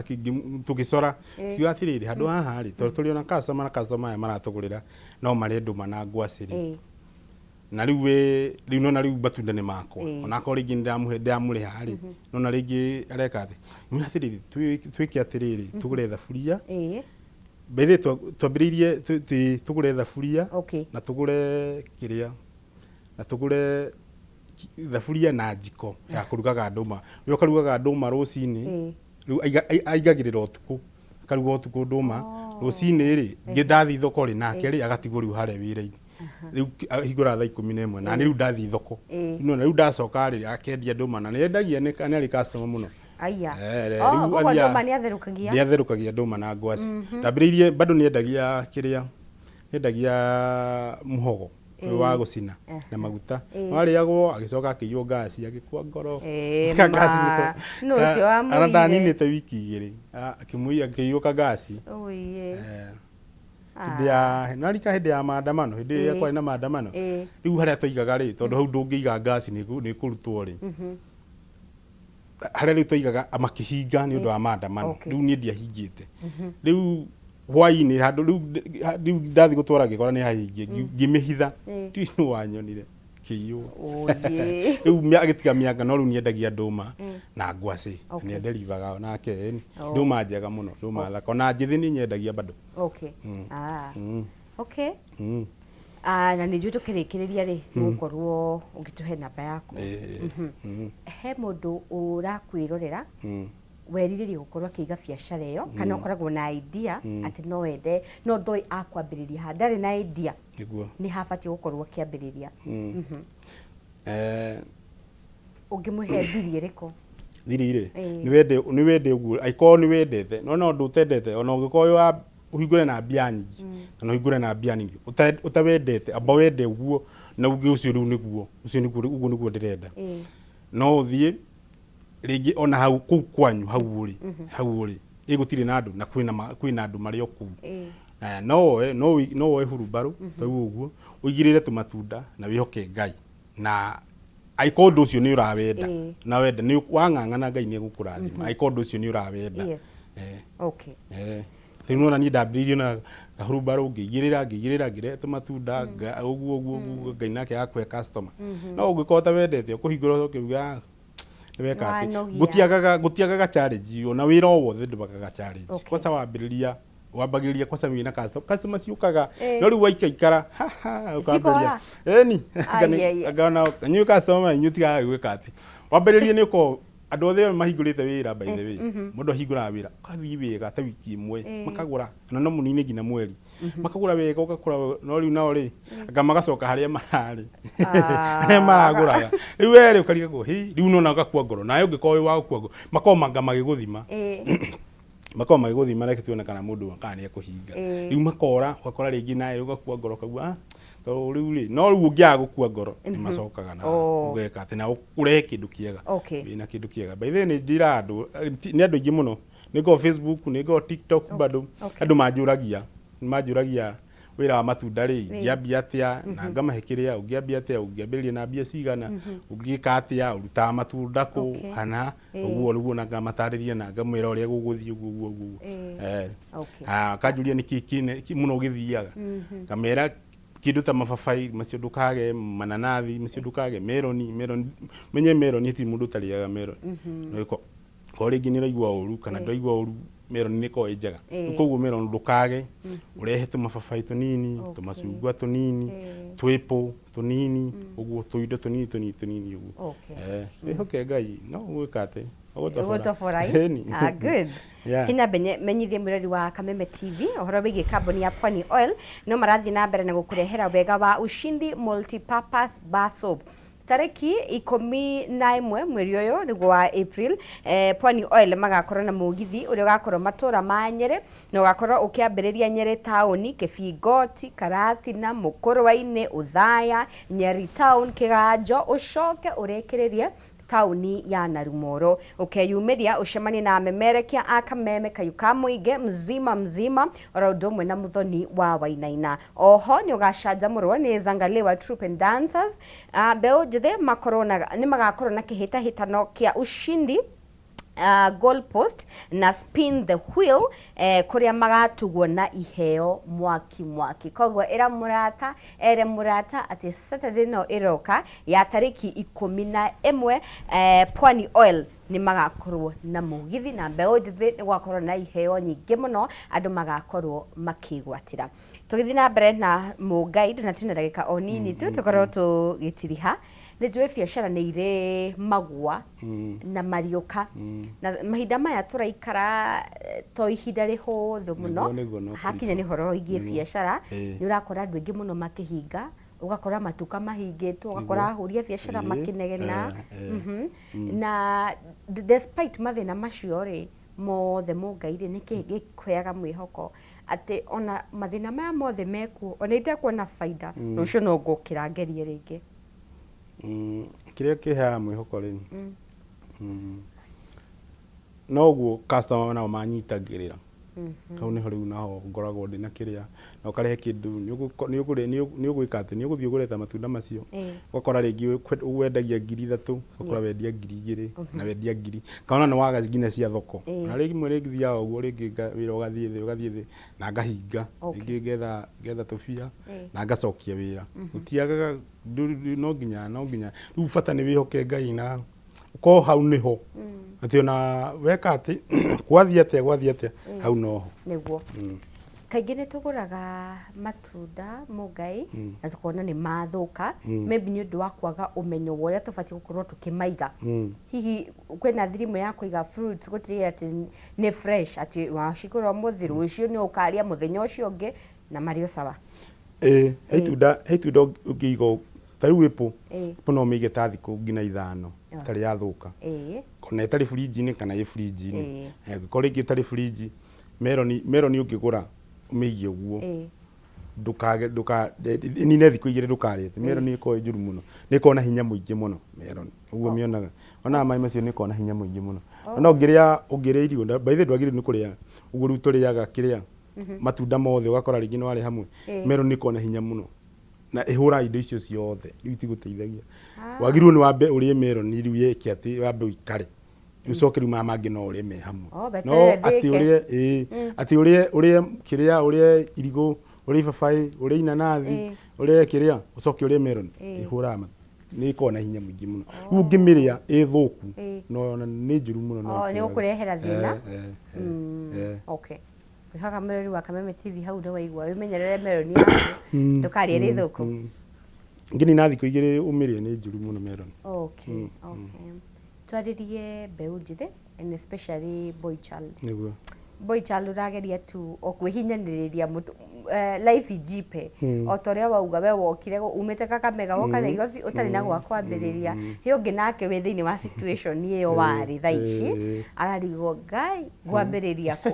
tũgĩcora, akiuga atĩrĩrĩ, handũ haha rĩ, tondũ tũrĩ ona customer na customer aya maratũgũrĩra no marĩe ndũma na ngwacĩ rĩ, na rĩu we rĩu nona rĩu matunda nĩ makwa. Onakorwo rĩngĩ nĩ ndĩramũhe, ndĩramũrĩha rĩ, nona rĩngĩ areka atĩ mwĩra atĩrĩrĩ, twĩke atĩrĩrĩ, tũgũre thaburia. By the way, twambĩrĩirie tũgũre thaburia na tũgũre kĩrĩa na tũgũre thaburia na njiko ya kũrugaga ndũma. We ũkarugaga ndũma rũcinĩ, rĩu aigagĩrĩra ũtukũ, akaruga ũtukũ ndũma, rũcinĩ rĩ ngĩ ndathiĩ thoko rĩ, nake rĩ agatigwo rĩu harĩa wĩra-inĩ, rĩu ahingũraga thaa 11 na nĩ rĩu ndathiĩ thoko. Nona rĩu ndacoka rĩ, akendia ndũma na nĩ endagia, nĩ arĩ customer mũno. Aya. Rĩu Koguo ndũma nĩ atherũkagia. Nĩ atherũkagia ndũma na ngwacĩ. Ndambĩrĩirie bado nĩ endagia kĩrĩa, nĩ endagia mũhogo. Ũyũ wa gũcina na maguta warĩagwo, agĩcoka akĩiywo ngasi, agĩkua ngoro. Ma. Ngasi nĩko Nũ ũcio ona wamũiyire? ndaninĩte wiki 2, akĩmũiya, akĩiywo kangasi. Ũiye. Hĩndĩ ya narika, hĩndĩ ya maandamano, hĩndĩ ĩrĩa kwarĩ na maandamano, rĩu harĩa twaigaga rĩ, tondũ hau ndũngĩiga ngasi nĩ kũrutwo rĩ, harĩa rĩu twaigaga makĩhinga nĩ ũndũ wa maandamano. Rĩu niĩ ndiahingĩte, rĩu hwainĩ handũ rĩu ndathiĩ gũtwara, ngĩkora nĩ hahingie, ngĩmĩhitha. Ndiũĩ nũ wanyonire kĩiywo. Ũiye. Rĩu agĩtiga mĩanga, no rĩu nĩendagia ndũma na ngwacĩ. Nĩenderivaga nake, ĩni. Ndũma njega mũno, ndũma thaka, ona njĩthĩ nĩ nyendagia bado. Okay. Ah. Okay. Ah, na nĩ njũĩ tũkĩrĩkĩrĩria rĩ, nĩgũkorwo ũngĩtũhe namba yaku. He mũndũ ũrakwĩrorera werirĩria gũkorwo akĩiga biacara ĩyo, kana ũkoragwo na idea atĩ no wende no ndoĩ akwambĩrĩria ha, ndarĩ na idea nĩ habatiĩ gũkorwo akĩambĩrĩria? Ũngĩmũhe thiri ĩrĩkũ? Thiri rĩ, nĩ wende ũguo, angĩkorwo nĩ wendete, no ũndũ ũtendete, ona ũngĩkorwo wĩ wa ũhingũre na mbia nyingĩ kana ũhingũre na mbia nini, ũtawendete, amba wende ũguo na uge ũcio rĩu nĩguo, ũcio nĩguo, ũguo nĩguo ndĩrenda. No ũthiĩ rĩngĩ ona hau kũu kwanyu, hau ũrĩ, hau ũrĩ ĩ gũtirĩ na andũ na kwĩna andũ marĩ o kũu. No woe no woe hurumbarũ ta rĩu ũguo, ũigĩrĩre tũmatunda na wĩhoke Ngai, na angĩkorwo ũndũ ũcio nĩ ũrawenda na wenda nĩ wang'ang'ana, Ngai nĩ egũkũrathima angĩkorwo ũndũ ũcio nĩ ũrawenda. Rĩu nona niĩ ndambĩrĩirie na kahurumbarũ, ngĩigĩrĩra, ngĩigĩrĩra, ngĩrehe tũmatunda, ũguo ũguo ũguo, Ngai nake agakũhe customer. No ũngĩkorwo ũtawendete, ũkũhingũra ũcoke uge, "Ah, nĩ weka atĩ." Wanogia. Gũtiagaga challenge, ona wĩra o wothe ndwagaga challenge. Kwanza wambĩrĩria, wambagĩrĩria kwanza wĩna customer, customer ciũkaga, no rĩu waikaikara haha ũkambĩrĩria Cikora? Ĩni. Ai, ai, ai. Ngona inyuĩ customer inyuĩ tigaga gwĩka atĩ wambĩrĩrie nĩ ũkorwo andũ othe mahingũrĩte wĩra. By the way, mũndũ ahingũraga wĩra ũgathiĩ wega ta wiki 1, makagũra, na no mũnini nginya mweri, makagũra wega, ũgakora, no rĩu nao rĩ, anga magacoka harĩa mararĩ, harĩa maragũraga. Rĩu we rĩ, ũkarigagwo hi rĩu nona ũgakua ngoro, nawe ũngĩkorwo wĩ wa gũkua ngoro, makorwo manga magĩgũthima, makorwo magĩgũthima, reke tuone kana mũndũ kana nĩ ekũhinga. Rĩu makora, ũgakora rĩngĩ nawe ũgakua ngoro, ũkaigua, "Ah, tondũ rĩu rĩ." No rĩu ũngĩaga gũkua ngoro, nĩ macokaga na ũgeka atĩ na ũrehe kĩndũ kĩega. Wĩna kĩndũ kĩega. By the way, nĩ njĩraga andũ, nĩ andũ aingĩ mũno, nĩ ngoragwo Facebook, nĩ ngoragwo TikTok bado, andũ manjũragia wĩra wa matunda rĩ, ingĩambia atĩa, na ngamahe kĩrĩa ũngĩambia atĩa, ũngĩambĩrĩria na mbia cigana, ũngĩka atĩa, ũrutaga matunda kũ, kana ũguo ũguo, na ngamatarĩria na ngamwĩra ũrĩa gũgũthiĩ, ũguo ũguo ũguo. Ah, akanjũria nĩkĩ mũno gĩthiaga, ngamera kĩndũ ta mababai macio ndũkage, mananathi macio ndũkage, meroni, meroni, menye meroni hatirĩ mũndũ ũtarĩaga meroni. No korwo rĩngĩ nĩ ũraigua ũru kana ndũraigua ũru, meroni nĩ ĩkoragwo ĩ njega. Koguo meroni ndũkage, ũrehe tũmababai tũnini, tũmacungwa tũnini, twĩpũ tũnini ũguo, tũindo tũnini tũnini tũnini ũguo. Wĩhoke Ngai, no gwĩka atĩ ũgũtobora. Gũtobora. Ĩni. Ah, good. Kinya menyithie mwĩrori wa Kameme TV ũhoro wĩgiĩ kambuni ya Pwani Oil, no marathiĩ na mbere na gũkũrehera wega wa Ushindi Multipurpose Bar Soap. Tarĩki 11 mweri ũyũ nĩguo wa April, Pwani Oil magakorwo na mũgithi ũrĩa ũgakorwo matũra ma Nyĩrĩ, na ũgakorwo ũkĩambĩrĩria Nyĩrĩ taũni, Kĩbingoti, Karatina, Mũkũrwe-inĩ, Ũthaya, Nyeri town, Kĩganjo, ũcoke ũrĩkĩrĩrie taũni ya Narumoro. Ũkeyumĩria ũcemanie na amemerekia a Kameme Kayu ka mũingĩ mzima mzima, oro ũndũ ũmwe na Mũthoni wa Wainaina. Oho nĩ ũgacanjamũrwo nĩ Zangalewa Troupe and Dancers. Ah, mbeũ njĩthĩ makorwo na nĩ magakorwo na kĩhĩtahĩtano kĩa ushindi goal post na spin the wheel, kũrĩa magatugwo na iheo mwaki mwaki. Koguo ĩra mũrata, ere mũrata atĩ Saturday no ĩroka ya tarĩki 11, Pwani Oil nĩ magakorwo na mũgithi na mbeũ njĩthĩ, nĩ gũgakorwo na iheo nyingĩ mũno andũ magakorwo makĩgwatĩra. Tũgĩthiĩ na mbere na mũngai na twĩna ndagĩka o nini tu tũkorwo tũgĩtiriha, nĩ njũĩ biacara nĩ irĩ magwa na mariũka, na mahinda maya tũraikara to ihinda rĩhũthũ mũno. Nĩguo, no hakinya nĩ ũhoro wĩgiĩ biacara, nĩ ũrakora andũ aingĩ mũno makĩhinga, ũgakora matuka mahingĩtwo, ũgakora ahũri a biacara makĩnegena. Na despite mathĩna macio rĩ mothe, mũngai rĩ, nĩkĩ gĩkũheaga mwĩhoko? Atĩ ona mathĩna maya mothe mekuo, ona itekuona baida, rũciũ no ngũkĩra ngerie rĩngĩ. Kĩrĩa kĩheaga mwĩhoko rĩ, noguo customer nao manyitagĩrĩra. Hau nĩho rĩu naho ngoragwo ndĩna kĩrĩa na ũkarehe kĩndũ nĩ ũgwĩka atĩ nĩ ũgũthiĩ ũgũre ta matunda macio, ũgakora rĩngĩ wendagia 3,000, ũgakora wendia 2,000 na wendia ngiri, kana nĩ waga nginya cia thoko. Na rĩmwe rĩngĩ thiaga ũguo, rĩngĩ wĩra ũgathiĩ thĩ, ũgathiĩ thĩ na ngahinga. Rĩngĩ ngetha tũbia na ngacokia wĩra. Gũtiagaga, no nginya rĩu bata nĩ wĩhoke Ngai na ũkorwo hau nĩho, atĩ ona weka atĩ gwathiĩ atĩa hau noho. Nĩguo kaingĩ nĩ tũgũraga matunda mũngai na tũkona nĩ mathũka, maybe nĩ ũndũ wa kwaga ũmenyo wa ũrĩa tũbatiĩ gũkorwo tũkĩmaiga. Hihi kwĩna thirimũ ya kũiga fruits gũtigĩrĩra atĩ nĩ fresh, atĩ wacigũra ũmũthĩ, rũciũ nĩ ũkarĩa, mũthenya ũcio ũngĩ na marĩ o sawa? Ĩĩ, he itunda ũngĩiga ta rĩu apple. Apple no ũmĩige ta thikũ nginya 5 ĩtarĩ yathũka, ona ĩtarĩ burinji-inĩ kana ĩ burinji-inĩ. Angĩkorwo rĩngĩ ĩtarĩ burinji, meroni ũngĩgũra ũmĩige ũguo, ndũkage ndũka ĩnine thikũ 2 ndũkarĩe. Meroni ĩkoragwo ĩ njũru mũno, nĩ ĩkoragwo na hinya mũingĩ mũno meroni. Ũguo mĩonaga onaga maĩ macio, nĩ ĩkoragwo na hinya mũingĩ mũno. No ũngĩrĩa irio, by the way, ndwagĩrĩirwo nĩ kũrĩa ũguo rĩu tũrĩaga kĩrĩa matunda mothe, ũgakora rĩngĩ nĩ warĩa hamwe. Meroni ĩkoragwo na hinya mũno na ĩhũraga indo icio ciothe, rĩu itigũteithagia. Wagĩrĩirwo nĩ wambe ũrĩe meroni rĩu yeke atĩ wambe ũikare, ũcoke rĩu maya mangĩ no ũrĩe me hamwe. Oh, no weterere atĩ thĩke. Ũrĩe, ĩĩ, atĩ ũrĩe kĩrĩa, ũrĩe irigũ, ũrĩe ibabaĩ, ũrĩe inanathi, ũrĩe kĩrĩa, ũcoke ũrĩe meroni. Ĩhũraga nĩ ĩkoragwo na hinya mũingĩ mũno. Rĩu ũngĩmĩrĩa ĩ thũku, no ona nĩ njũru mũno, no Oh, nĩ ĩkũrage. gũkũrehera thĩna. Eh. Okay, kwĩhoka mũrori wa Kameme TV hau nĩ waigua, wĩmenyerere meroni yaku, ndũkarĩe rĩ thũku. Ngĩnina thikũ 2 ũmĩrĩe, nĩ njũru mũno meroni. Okay, twarĩrie mbeũ njĩthĩ and especially boy child. Nĩguo. Boy child ũrageria tu o kwĩhinyanĩrĩria life ijipe, o ta ũrĩa wauga we wokire umĩte Kakamega woka Nairobi ũtarĩ na gwa kwambĩrĩria. He ũngĩ nake wĩ thĩinĩ wa situation ĩyo warĩ thaa ici, ararigwo ngai ngwambĩrĩria kũ,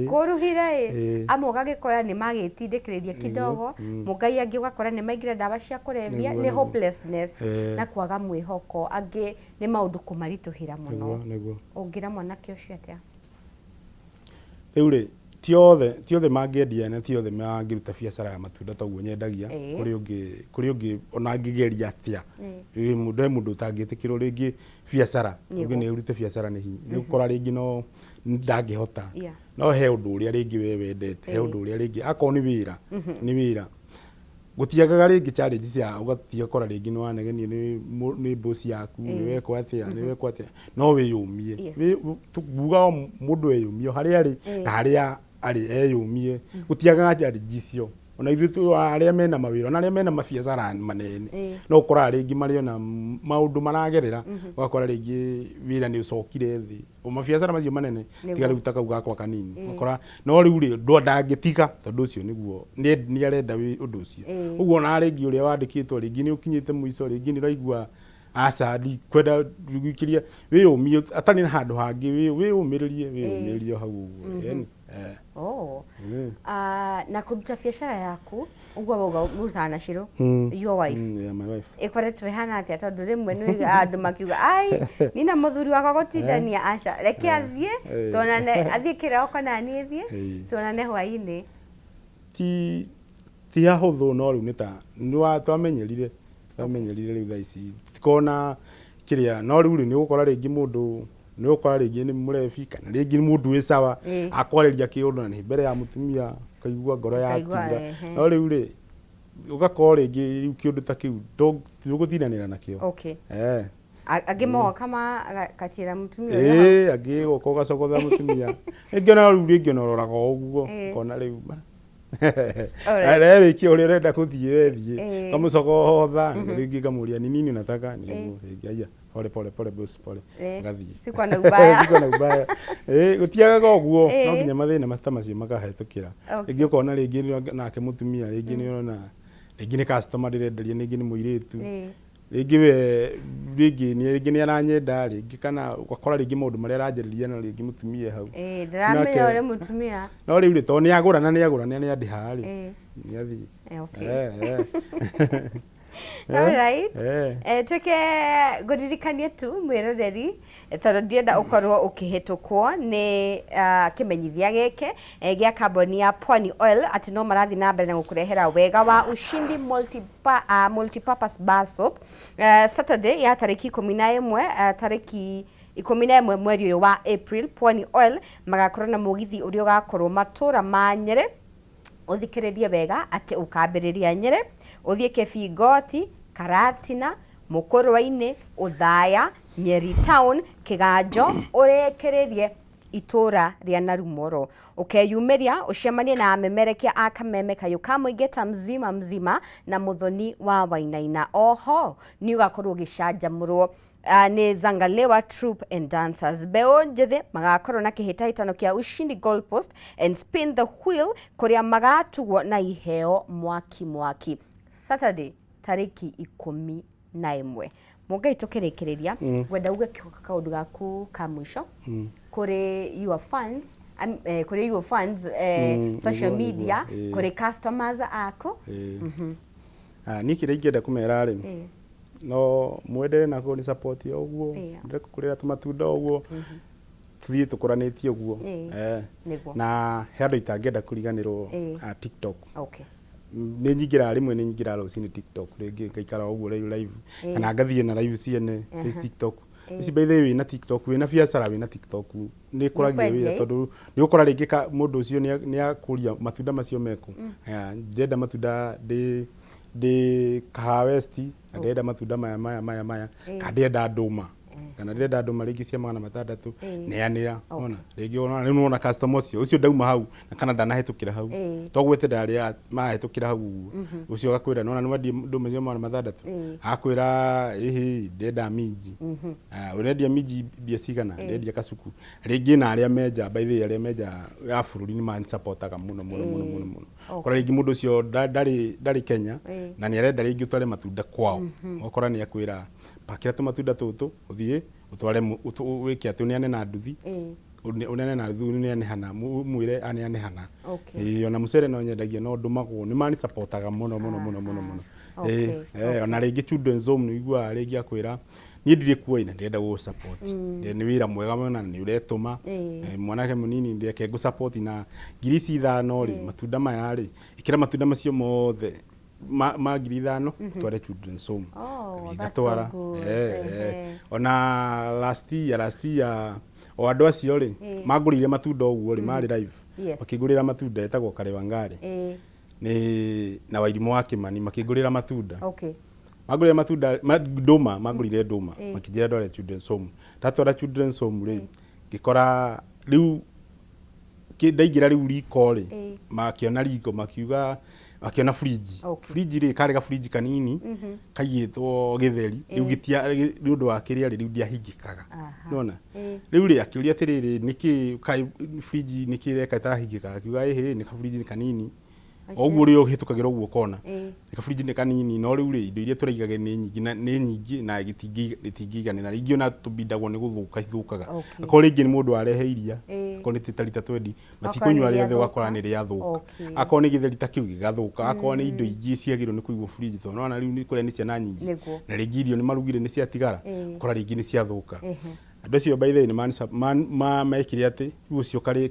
kũruhire ĩ. Amwe ũgagĩkora nĩ magĩtindĩkĩrĩria kidogo mũngai, angĩ ũgakora nĩ maingĩra ndawa cia kũrebia, nĩ hopelessness na kwaga mwĩhoko, angĩ nĩ maũndũ kũmaritũhĩra mũno. Nĩguo nĩguo. Ũngĩra mwanake ũcio atĩa? Rĩu rĩ, ti othe mangĩendia na ti othe mangĩruta biacara ya matunda ta ũguo nyendagia. Kũrĩ ũngĩ ona angĩgeria atĩa, rĩ mũndũ, he mũndũ ũtangĩtĩkĩrwo rĩngĩ biacara. Ũngĩ nĩ ũrute biacara nĩ hinya, nĩ ũkora rĩngĩ no ndangĩhota. No he ũndũ ũrĩa rĩngĩ we wendete, he ũndũ ũrĩa rĩngĩ akorwo nĩ wĩra, nĩ wĩra gũtiagaga rĩngĩ challenge cia ũgathiĩ ũgakora rĩngĩ nĩ wanegenio nĩ boss yaku, nĩ wekwo atĩa, no wĩyũmie. Nguga o mũndũ eyũmie o harĩa arĩ na harĩa arĩ eyũmie, gũtiagaga challenge icio. Ona ithuĩ arĩa mena mawĩra, ona arĩa mena mabiacara manene, no ũkoraga rĩngĩ marĩ ona maũndũ maragerera, ũgakora rĩngĩ wĩra nĩ ũcokire thĩ, o mabiacara macio manene, tiga rĩu ta kau gakwa kanini. Ũgakora no rĩu rĩ ndangĩtiga tondũ ũcio nĩguo nĩ arenda ũndũ ũcio. Ũguo ona rĩngĩ ũrĩa wandĩkĩtwo, rĩngĩ nĩ ũkinyĩte mũico, rĩngĩ nĩ ũraigua aca ndikwenda gwĩkĩria, wĩyũmie atarĩ na handũ hangĩ, wĩyũmĩrĩrie o hau ũguo, yani. Oh. Ah, na kũruta biacara yaku ũguo wauga mũrutaga na Shiro, your wife? Yeah, my wife. Ĩkoretwo ĩhana atĩa? Tondũ rĩmwe nĩ andũ makiuga ai nina mũthuri wakwa gũtindania, aca reke athiĩ, tuonane athiĩ kĩroko na niĩ thiĩ, tuonane hwainĩ. Ti hahũthũ, no rĩu nĩ ta nĩ twamenyerire rĩu thaa ici tikona kĩrĩa, no rĩu rĩ nĩ ũgũkora rĩngĩ mũndũ, nĩ ũgũkora rĩngĩ nĩ mũrebi kana rĩngĩ nĩ mũndũ wĩ sawa, akwarĩria kĩũndũ na nĩ mbere ya mũtumia, ũkaigua ngoro Ũkaigua, yatura. No rĩu rĩ ũgakorwo rĩngĩ rĩu kĩũndũ ta kĩu ndũgũtindanĩra nakĩo. Angĩ moka makatĩra mũtumia ũrĩa hau. Ĩĩ, angĩ gũka ũgacogotha mũtumia rĩngĩ, ona rĩu rĩngĩ ona ũroraga o ũguo, ũkona rĩu rĩkia ũrĩa ũrenda kũthiĩ wethiĩ, kamũcogotha rĩngĩ, ngamũria ni nini unataka, nĩguo rĩngĩ aya pole pole pole boss pole, ngathiĩ. Sikuwa na ubaya. Sikuwa na ubaya. Gũtiagaga ũguo, no nginya mathĩna ta macio makahĩtũkĩra. Rĩngĩ ũkona rĩngĩ nake mũtumia rĩngĩ nĩ ũrona rĩngĩ nĩ customer ndĩrenderia, rĩngĩ nĩ mũirĩtu. Rĩngĩ we rĩngĩ nĩ rĩngĩ nĩ aranyenda, rĩngĩ kana ũgakora rĩngĩ maũndũ marĩa aranjarĩria na rĩngĩ mũtumia hau. Ĩĩ, ndĩramenya Nake- ũrĩ mũtumia. No rĩu rĩ, tondũ nĩ agũra na nĩ agũra na nĩ andĩha rĩ, nĩ athiĩ. Okay. Eh. Alright. Tuĩke ngũririkanie tu mwĩroreri, tondũ ndienda ũkorwo ũkĩhĩtũkwo nĩ kĩmenyithia gĩkĩ gĩa kambuni ya Pwani Oil, atĩ no marathiĩ na mbere na gũkũrehera wega wa Ushindi Multipurpose Bar Soap. Saturday ya tarĩki 11, tarĩki 11 mweri ũyũ wa April, Pwani Oil magakorwo na mũgithi ũrĩa ũgakorwo matũra ma Nyĩrĩ. Ũthikĩrĩrie wega atĩ ũkambĩrĩria Nyĩrĩ, ũthiĩ Kĩbingoti, Karatina, Mũkũrwe-inĩ, Ũthaya, Nyeri Town, Kĩganjo, ũrĩkĩrĩrie itũra rĩa Narumoro. Ũkeyumĩria ũcemanie na amemerekia a Kameme Kayũ ka Mũingĩ ta mzima mzima na Mũthoni wa Wainaina. Oho nĩ ũgakorwo ũgĩcanjamũrwo nĩ Zangalewa Troupe and Dancers. Mbeũ njĩthĩ magakorwo na kĩhĩtahĩtano kĩa Ushindi Goal Post and Spin the Wheel, kũrĩa magatugwo na iheo mwaki mwaki. Saturday tarĩki 11. Mũngai, tũkĩrĩkĩrĩria, ngwenda uge kaũndũ gaku ka mũico kũrĩ your fans, kũrĩ your fans, social media, kũrĩ customers aku. Ah, niĩ kĩrĩa ingĩenda kũmera rĩ, no mwendere na kũni support o ũguo, mwendere kũkũrĩra tũmatunda o ũguo, tũthiĩ tũkũranĩtie ũguo. Na he andũ itangĩenda kũriganĩrwo, a TikTok. Nĩ nyingĩraga rĩmwe, nĩ nyingĩraga rũcinĩ TikTok, rĩngĩ ngaikara o ũguo live live, kana ngathiĩ na live ciene TikTok ici. By the way, wĩna TikTok, wĩna biacara, wĩna TikTok, nĩ ĩkũragia Nĩkwendia, wĩra, ĩ? tondũ nĩ ũgũkora rĩngĩ mũndũ ũcio nĩ akũria matunda macio meku. Aya, ndĩrenda matunda ndĩ Kahawa West, na ndĩrenda matunda maya maya maya maya, kana ndĩrenda ndũma, kana ndĩrenda ndũma rĩngĩ cia 600, neanĩra. Ona rĩngĩ ona rĩu nĩwona customer ũcio ũcio ndauma hau na kana ndanahĩtũkĩra hau, to gwetera arĩa mahĩtũkĩra hau ũguo, ũcio agakwĩra, nona nĩwendie ndũma cia 600, akwĩra, ĩhĩ, ndĩrenda minji. Ah, ũrendia minji mbia cigana? Ndĩrendia kasuku. Rĩngĩ na arĩa menja, by the way, arĩa menja ya bũrũri nĩ manisupportaga mũno mũno mũno mũno mũno. Kora rĩngĩ mũndũ ũcio ndarĩ Kenya na nĩ arenda rĩngĩ ũtware matunda kwao, ũgakora nĩ akwĩra, pakĩra tũmatunda tũtũ ũthiĩ ũtware, wĩke atĩ ũneane na nduthi, ũneane na nduthi, ũneane hana, mwĩre aneane hana. Ĩĩ, ona mũcere no nyendagia, no ndũmagwo, nĩ manisupportaga mũno mũno mũno mũno mũno. Ĩĩ, ona rĩngĩ children's home nĩ ũiguaga rĩngĩ akwĩra, niĩ ndirĩ kuo na ndĩrenda gũgũ support, nĩ wĩra mwega mũno na nĩ ũretũma. Mwanake mũnini, reke ngũ support na 5,000 rĩ, matunda maya rĩ, ĩkĩra matunda macio mothe ma 5,000 ũtware children's home. Oh, Ngathiĩ that's so ngatwara. good. Ona last year o andũ acio rĩ, mangũrĩire matunda ũguo rĩ, marĩ live, makĩngũrĩra matunda, etagwo Karewangari nĩ na Wairimũ wa Kĩmani, makĩngũrĩra matunda, mangũrĩra matunda ndũma, mangũrĩire ndũma, makĩnjĩra ndware children's home. Ndatwara children's home rĩ, ngĩkora rĩu ndaingĩra rĩu riko rĩ, makĩona riko, makiuga, makĩona fridge. Fridge rĩ, karĩ ga fridge kanini kaigĩtwo gĩtheri rĩu, gĩtia nĩ ũndũ wa kĩrĩa rĩ, rĩu ndiahingĩkaga. Nona rĩu rĩ, akĩũria atĩrĩrĩ, nĩkĩ kaĩ fridge nĩkĩ ĩreka ĩtarahingĩka? Akiuga, ĩhĩ, nĩ ka fridge nĩ kanini o ũguo rĩ, ũhĩtũkagĩra ũguo ũkona nĩ ka fridge nĩ kanini, no rĩu rĩ, indo iria tũraigage nĩ nyingĩ na nĩ nyingĩ na gĩtingĩiganĩra. Rĩngĩ ona tũbindagwo nĩ gũthũka ithũkaga. Akorwo rĩngĩ nĩ mũndũ warehe iria, akorwo nĩ ta rita 20, matikũnyua nĩ rĩothe, rĩathũka. Ũgakora nĩ rĩathũka. Akorwo nĩ gĩtheri ta kĩu gĩgathũka, akorwo nĩ indo ingĩ ciagĩrĩirwo nĩ kũigwo fridge, tondũ nĩwona rĩu nĩ kũrĩa nĩ ciana nyingĩ, na rĩngĩ irio nĩ marugire nĩ ciatigara, ũkora rĩngĩ nĩ ciathũka. Andũ acio, by the way, nĩ mekire atĩ rĩu ũcio karĩ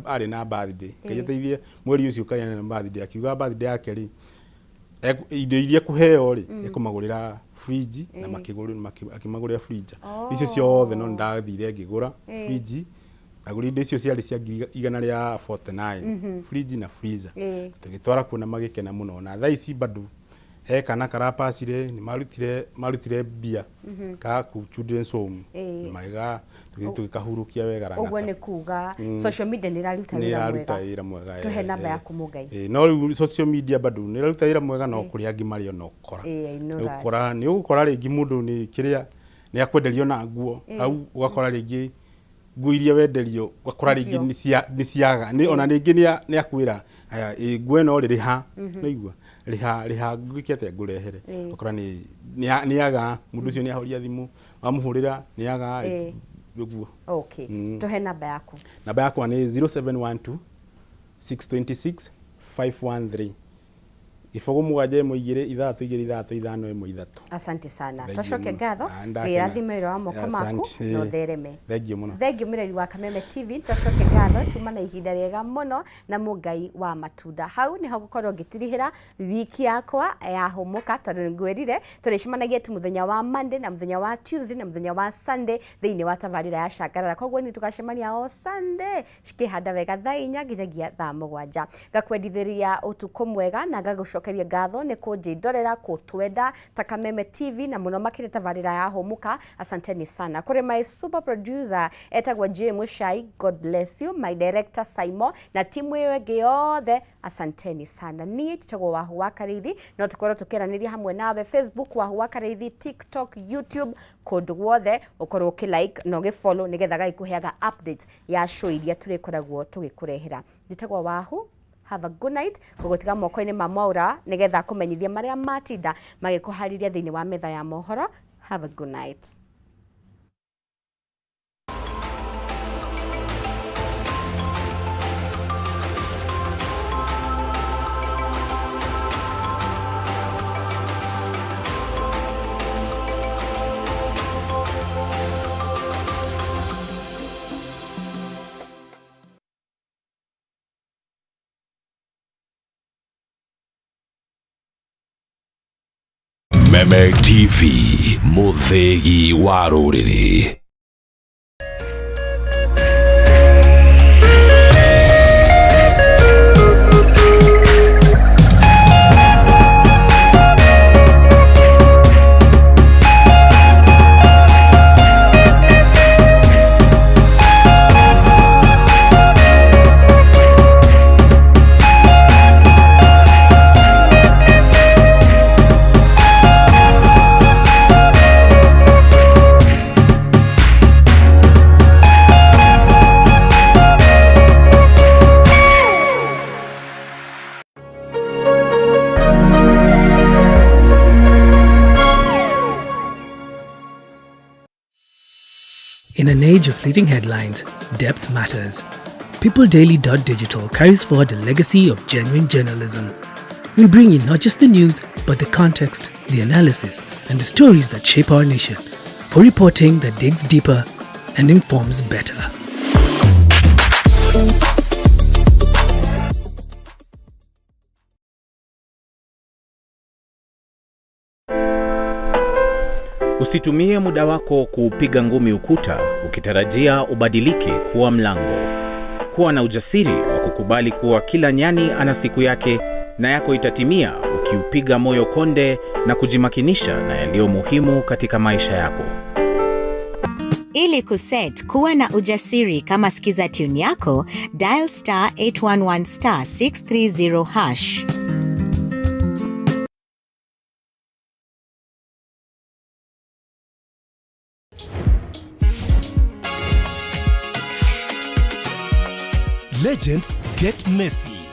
arĩ na birthday, Ngai ateithie, mweri ũcio karĩ arĩ na birthday, akiuga birthday yake rĩ, indo iria ekũheo rĩ, ekũmagũrĩra fridge, na makĩgũrĩra, akĩmagũrĩra fridge icio ciothe. No nĩndathire ngĩgũra fridge, ndagũrire indo icio ciarĩ cia 149,000, fridge na freezer. Tũgĩtwara kuo na magĩkena mũno, na thaa ici bado he kana karapacire, nĩ marutire mbia ka ku children's home, na magĩga tũgĩkahurũkia wega Ũguo Lang'ata. nĩ kuga social media nĩ ĩraruta Nĩ wĩra ĩraruta mwega. Wĩra mwega. Tũhe namba yaku, Mũngai. No rĩu social media bado nĩ ĩraruta wĩra mwega, no kũrĩ angĩ marĩ ona ũkora. I know that. Ũkora nĩ ũgũkora rĩngĩ mũndũ nĩ kĩrĩa nĩ akwenderio na nguo hau, ũgakora rĩngĩ nguo iria wenderio, ũgakora rĩngĩ Ticio. nĩ ciaga nĩ ona rĩngĩ nĩ akwĩra, aya, ĩ, nguo ĩno rĩ, rĩha, nĩigua rĩha, rĩha, ngwĩke atĩa ngũrehere? Ũgakora nĩ Nĩaga mũndũ ũcio, nĩahoria thimũ, wamũhũrĩra nĩaga. Ũguo. Okay, tuhe namba yaku. Namba yakwa nĩ 0712 626 513, 071 2 6 2 6 5 1 3. Asante sana. Thengiũ Twacoke mũno. ngatho. Ah, Ngai ndakena. rathime wĩra wa moko maku Asante. na ũthereme. Thengiũ mũno. Thengiũ mũreri wa Kameme TV. Twacoke ngatho, tuma na ihinda rĩega mũno na mũngai wa matunda. Hau niho ngũkorwo ngĩtirihĩra wiki yakwa ya hũmũka, tondũ nĩngwĩrire tũrĩcemanagia tu mũthenya wa Monday na mũthenya wa Tuesday na mũthenya wa Sunday thĩinĩ wa tabarĩra ya Cangarara. Koguo nĩ tũgacemania o Sunday cikĩhanda wega thaa 4 nginyagia thaa 7. Ngakwendithĩria ũtukũ mwega na ngagũcokeria ngatho nĩ kũnjĩndorera, kũtwenda ta Kameme TV na mũno makĩria tabarĩra ya hũmũka. Asanteni sana kũrĩ my super producer etagwo J Mushai, God bless you, my director Simon na timu ĩyo ĩngĩ yothe, asanteni sana. Niĩ njĩtagwo Wahu wa Karĩithi, no tũkorwo tũkĩaranĩria hamwe nawe Facebook Wahu wa Karĩithi, TikTok, YouTube, kũndũ guothe ũkorwo ũkĩ-like na ũgĩ-follow nĩgetha gagĩkũheaga updates ya show iria tũrĩkoragwo tũgĩkũrehera. Njĩtagwo Wahu, have a good night. Ngũgũtiga moko-inĩ ma Mwaura nĩgetha akũmenyithie marĩa matinda magĩkũharĩria thĩinĩ wa metha ya mohoro. Have a good night. Meme TV, mũthĩgi wa rũrĩrĩ. In an age of fleeting headlines, depth matters. PeopleDaily.digital carries forward a legacy of genuine journalism. We bring you not just the news, but the context, the analysis, and the stories that shape our nation. For reporting that digs deeper and informs better. Usitumie muda wako kuupiga ngumi ukuta ukitarajia ubadilike kuwa mlango. Kuwa na ujasiri wa kukubali kuwa kila nyani ana siku yake na yako itatimia ukiupiga moyo konde na kujimakinisha na yaliyo muhimu katika maisha yako. Ili kuset kuwa na ujasiri kama skiza tune yako, dial *811*630#. Legends get messy.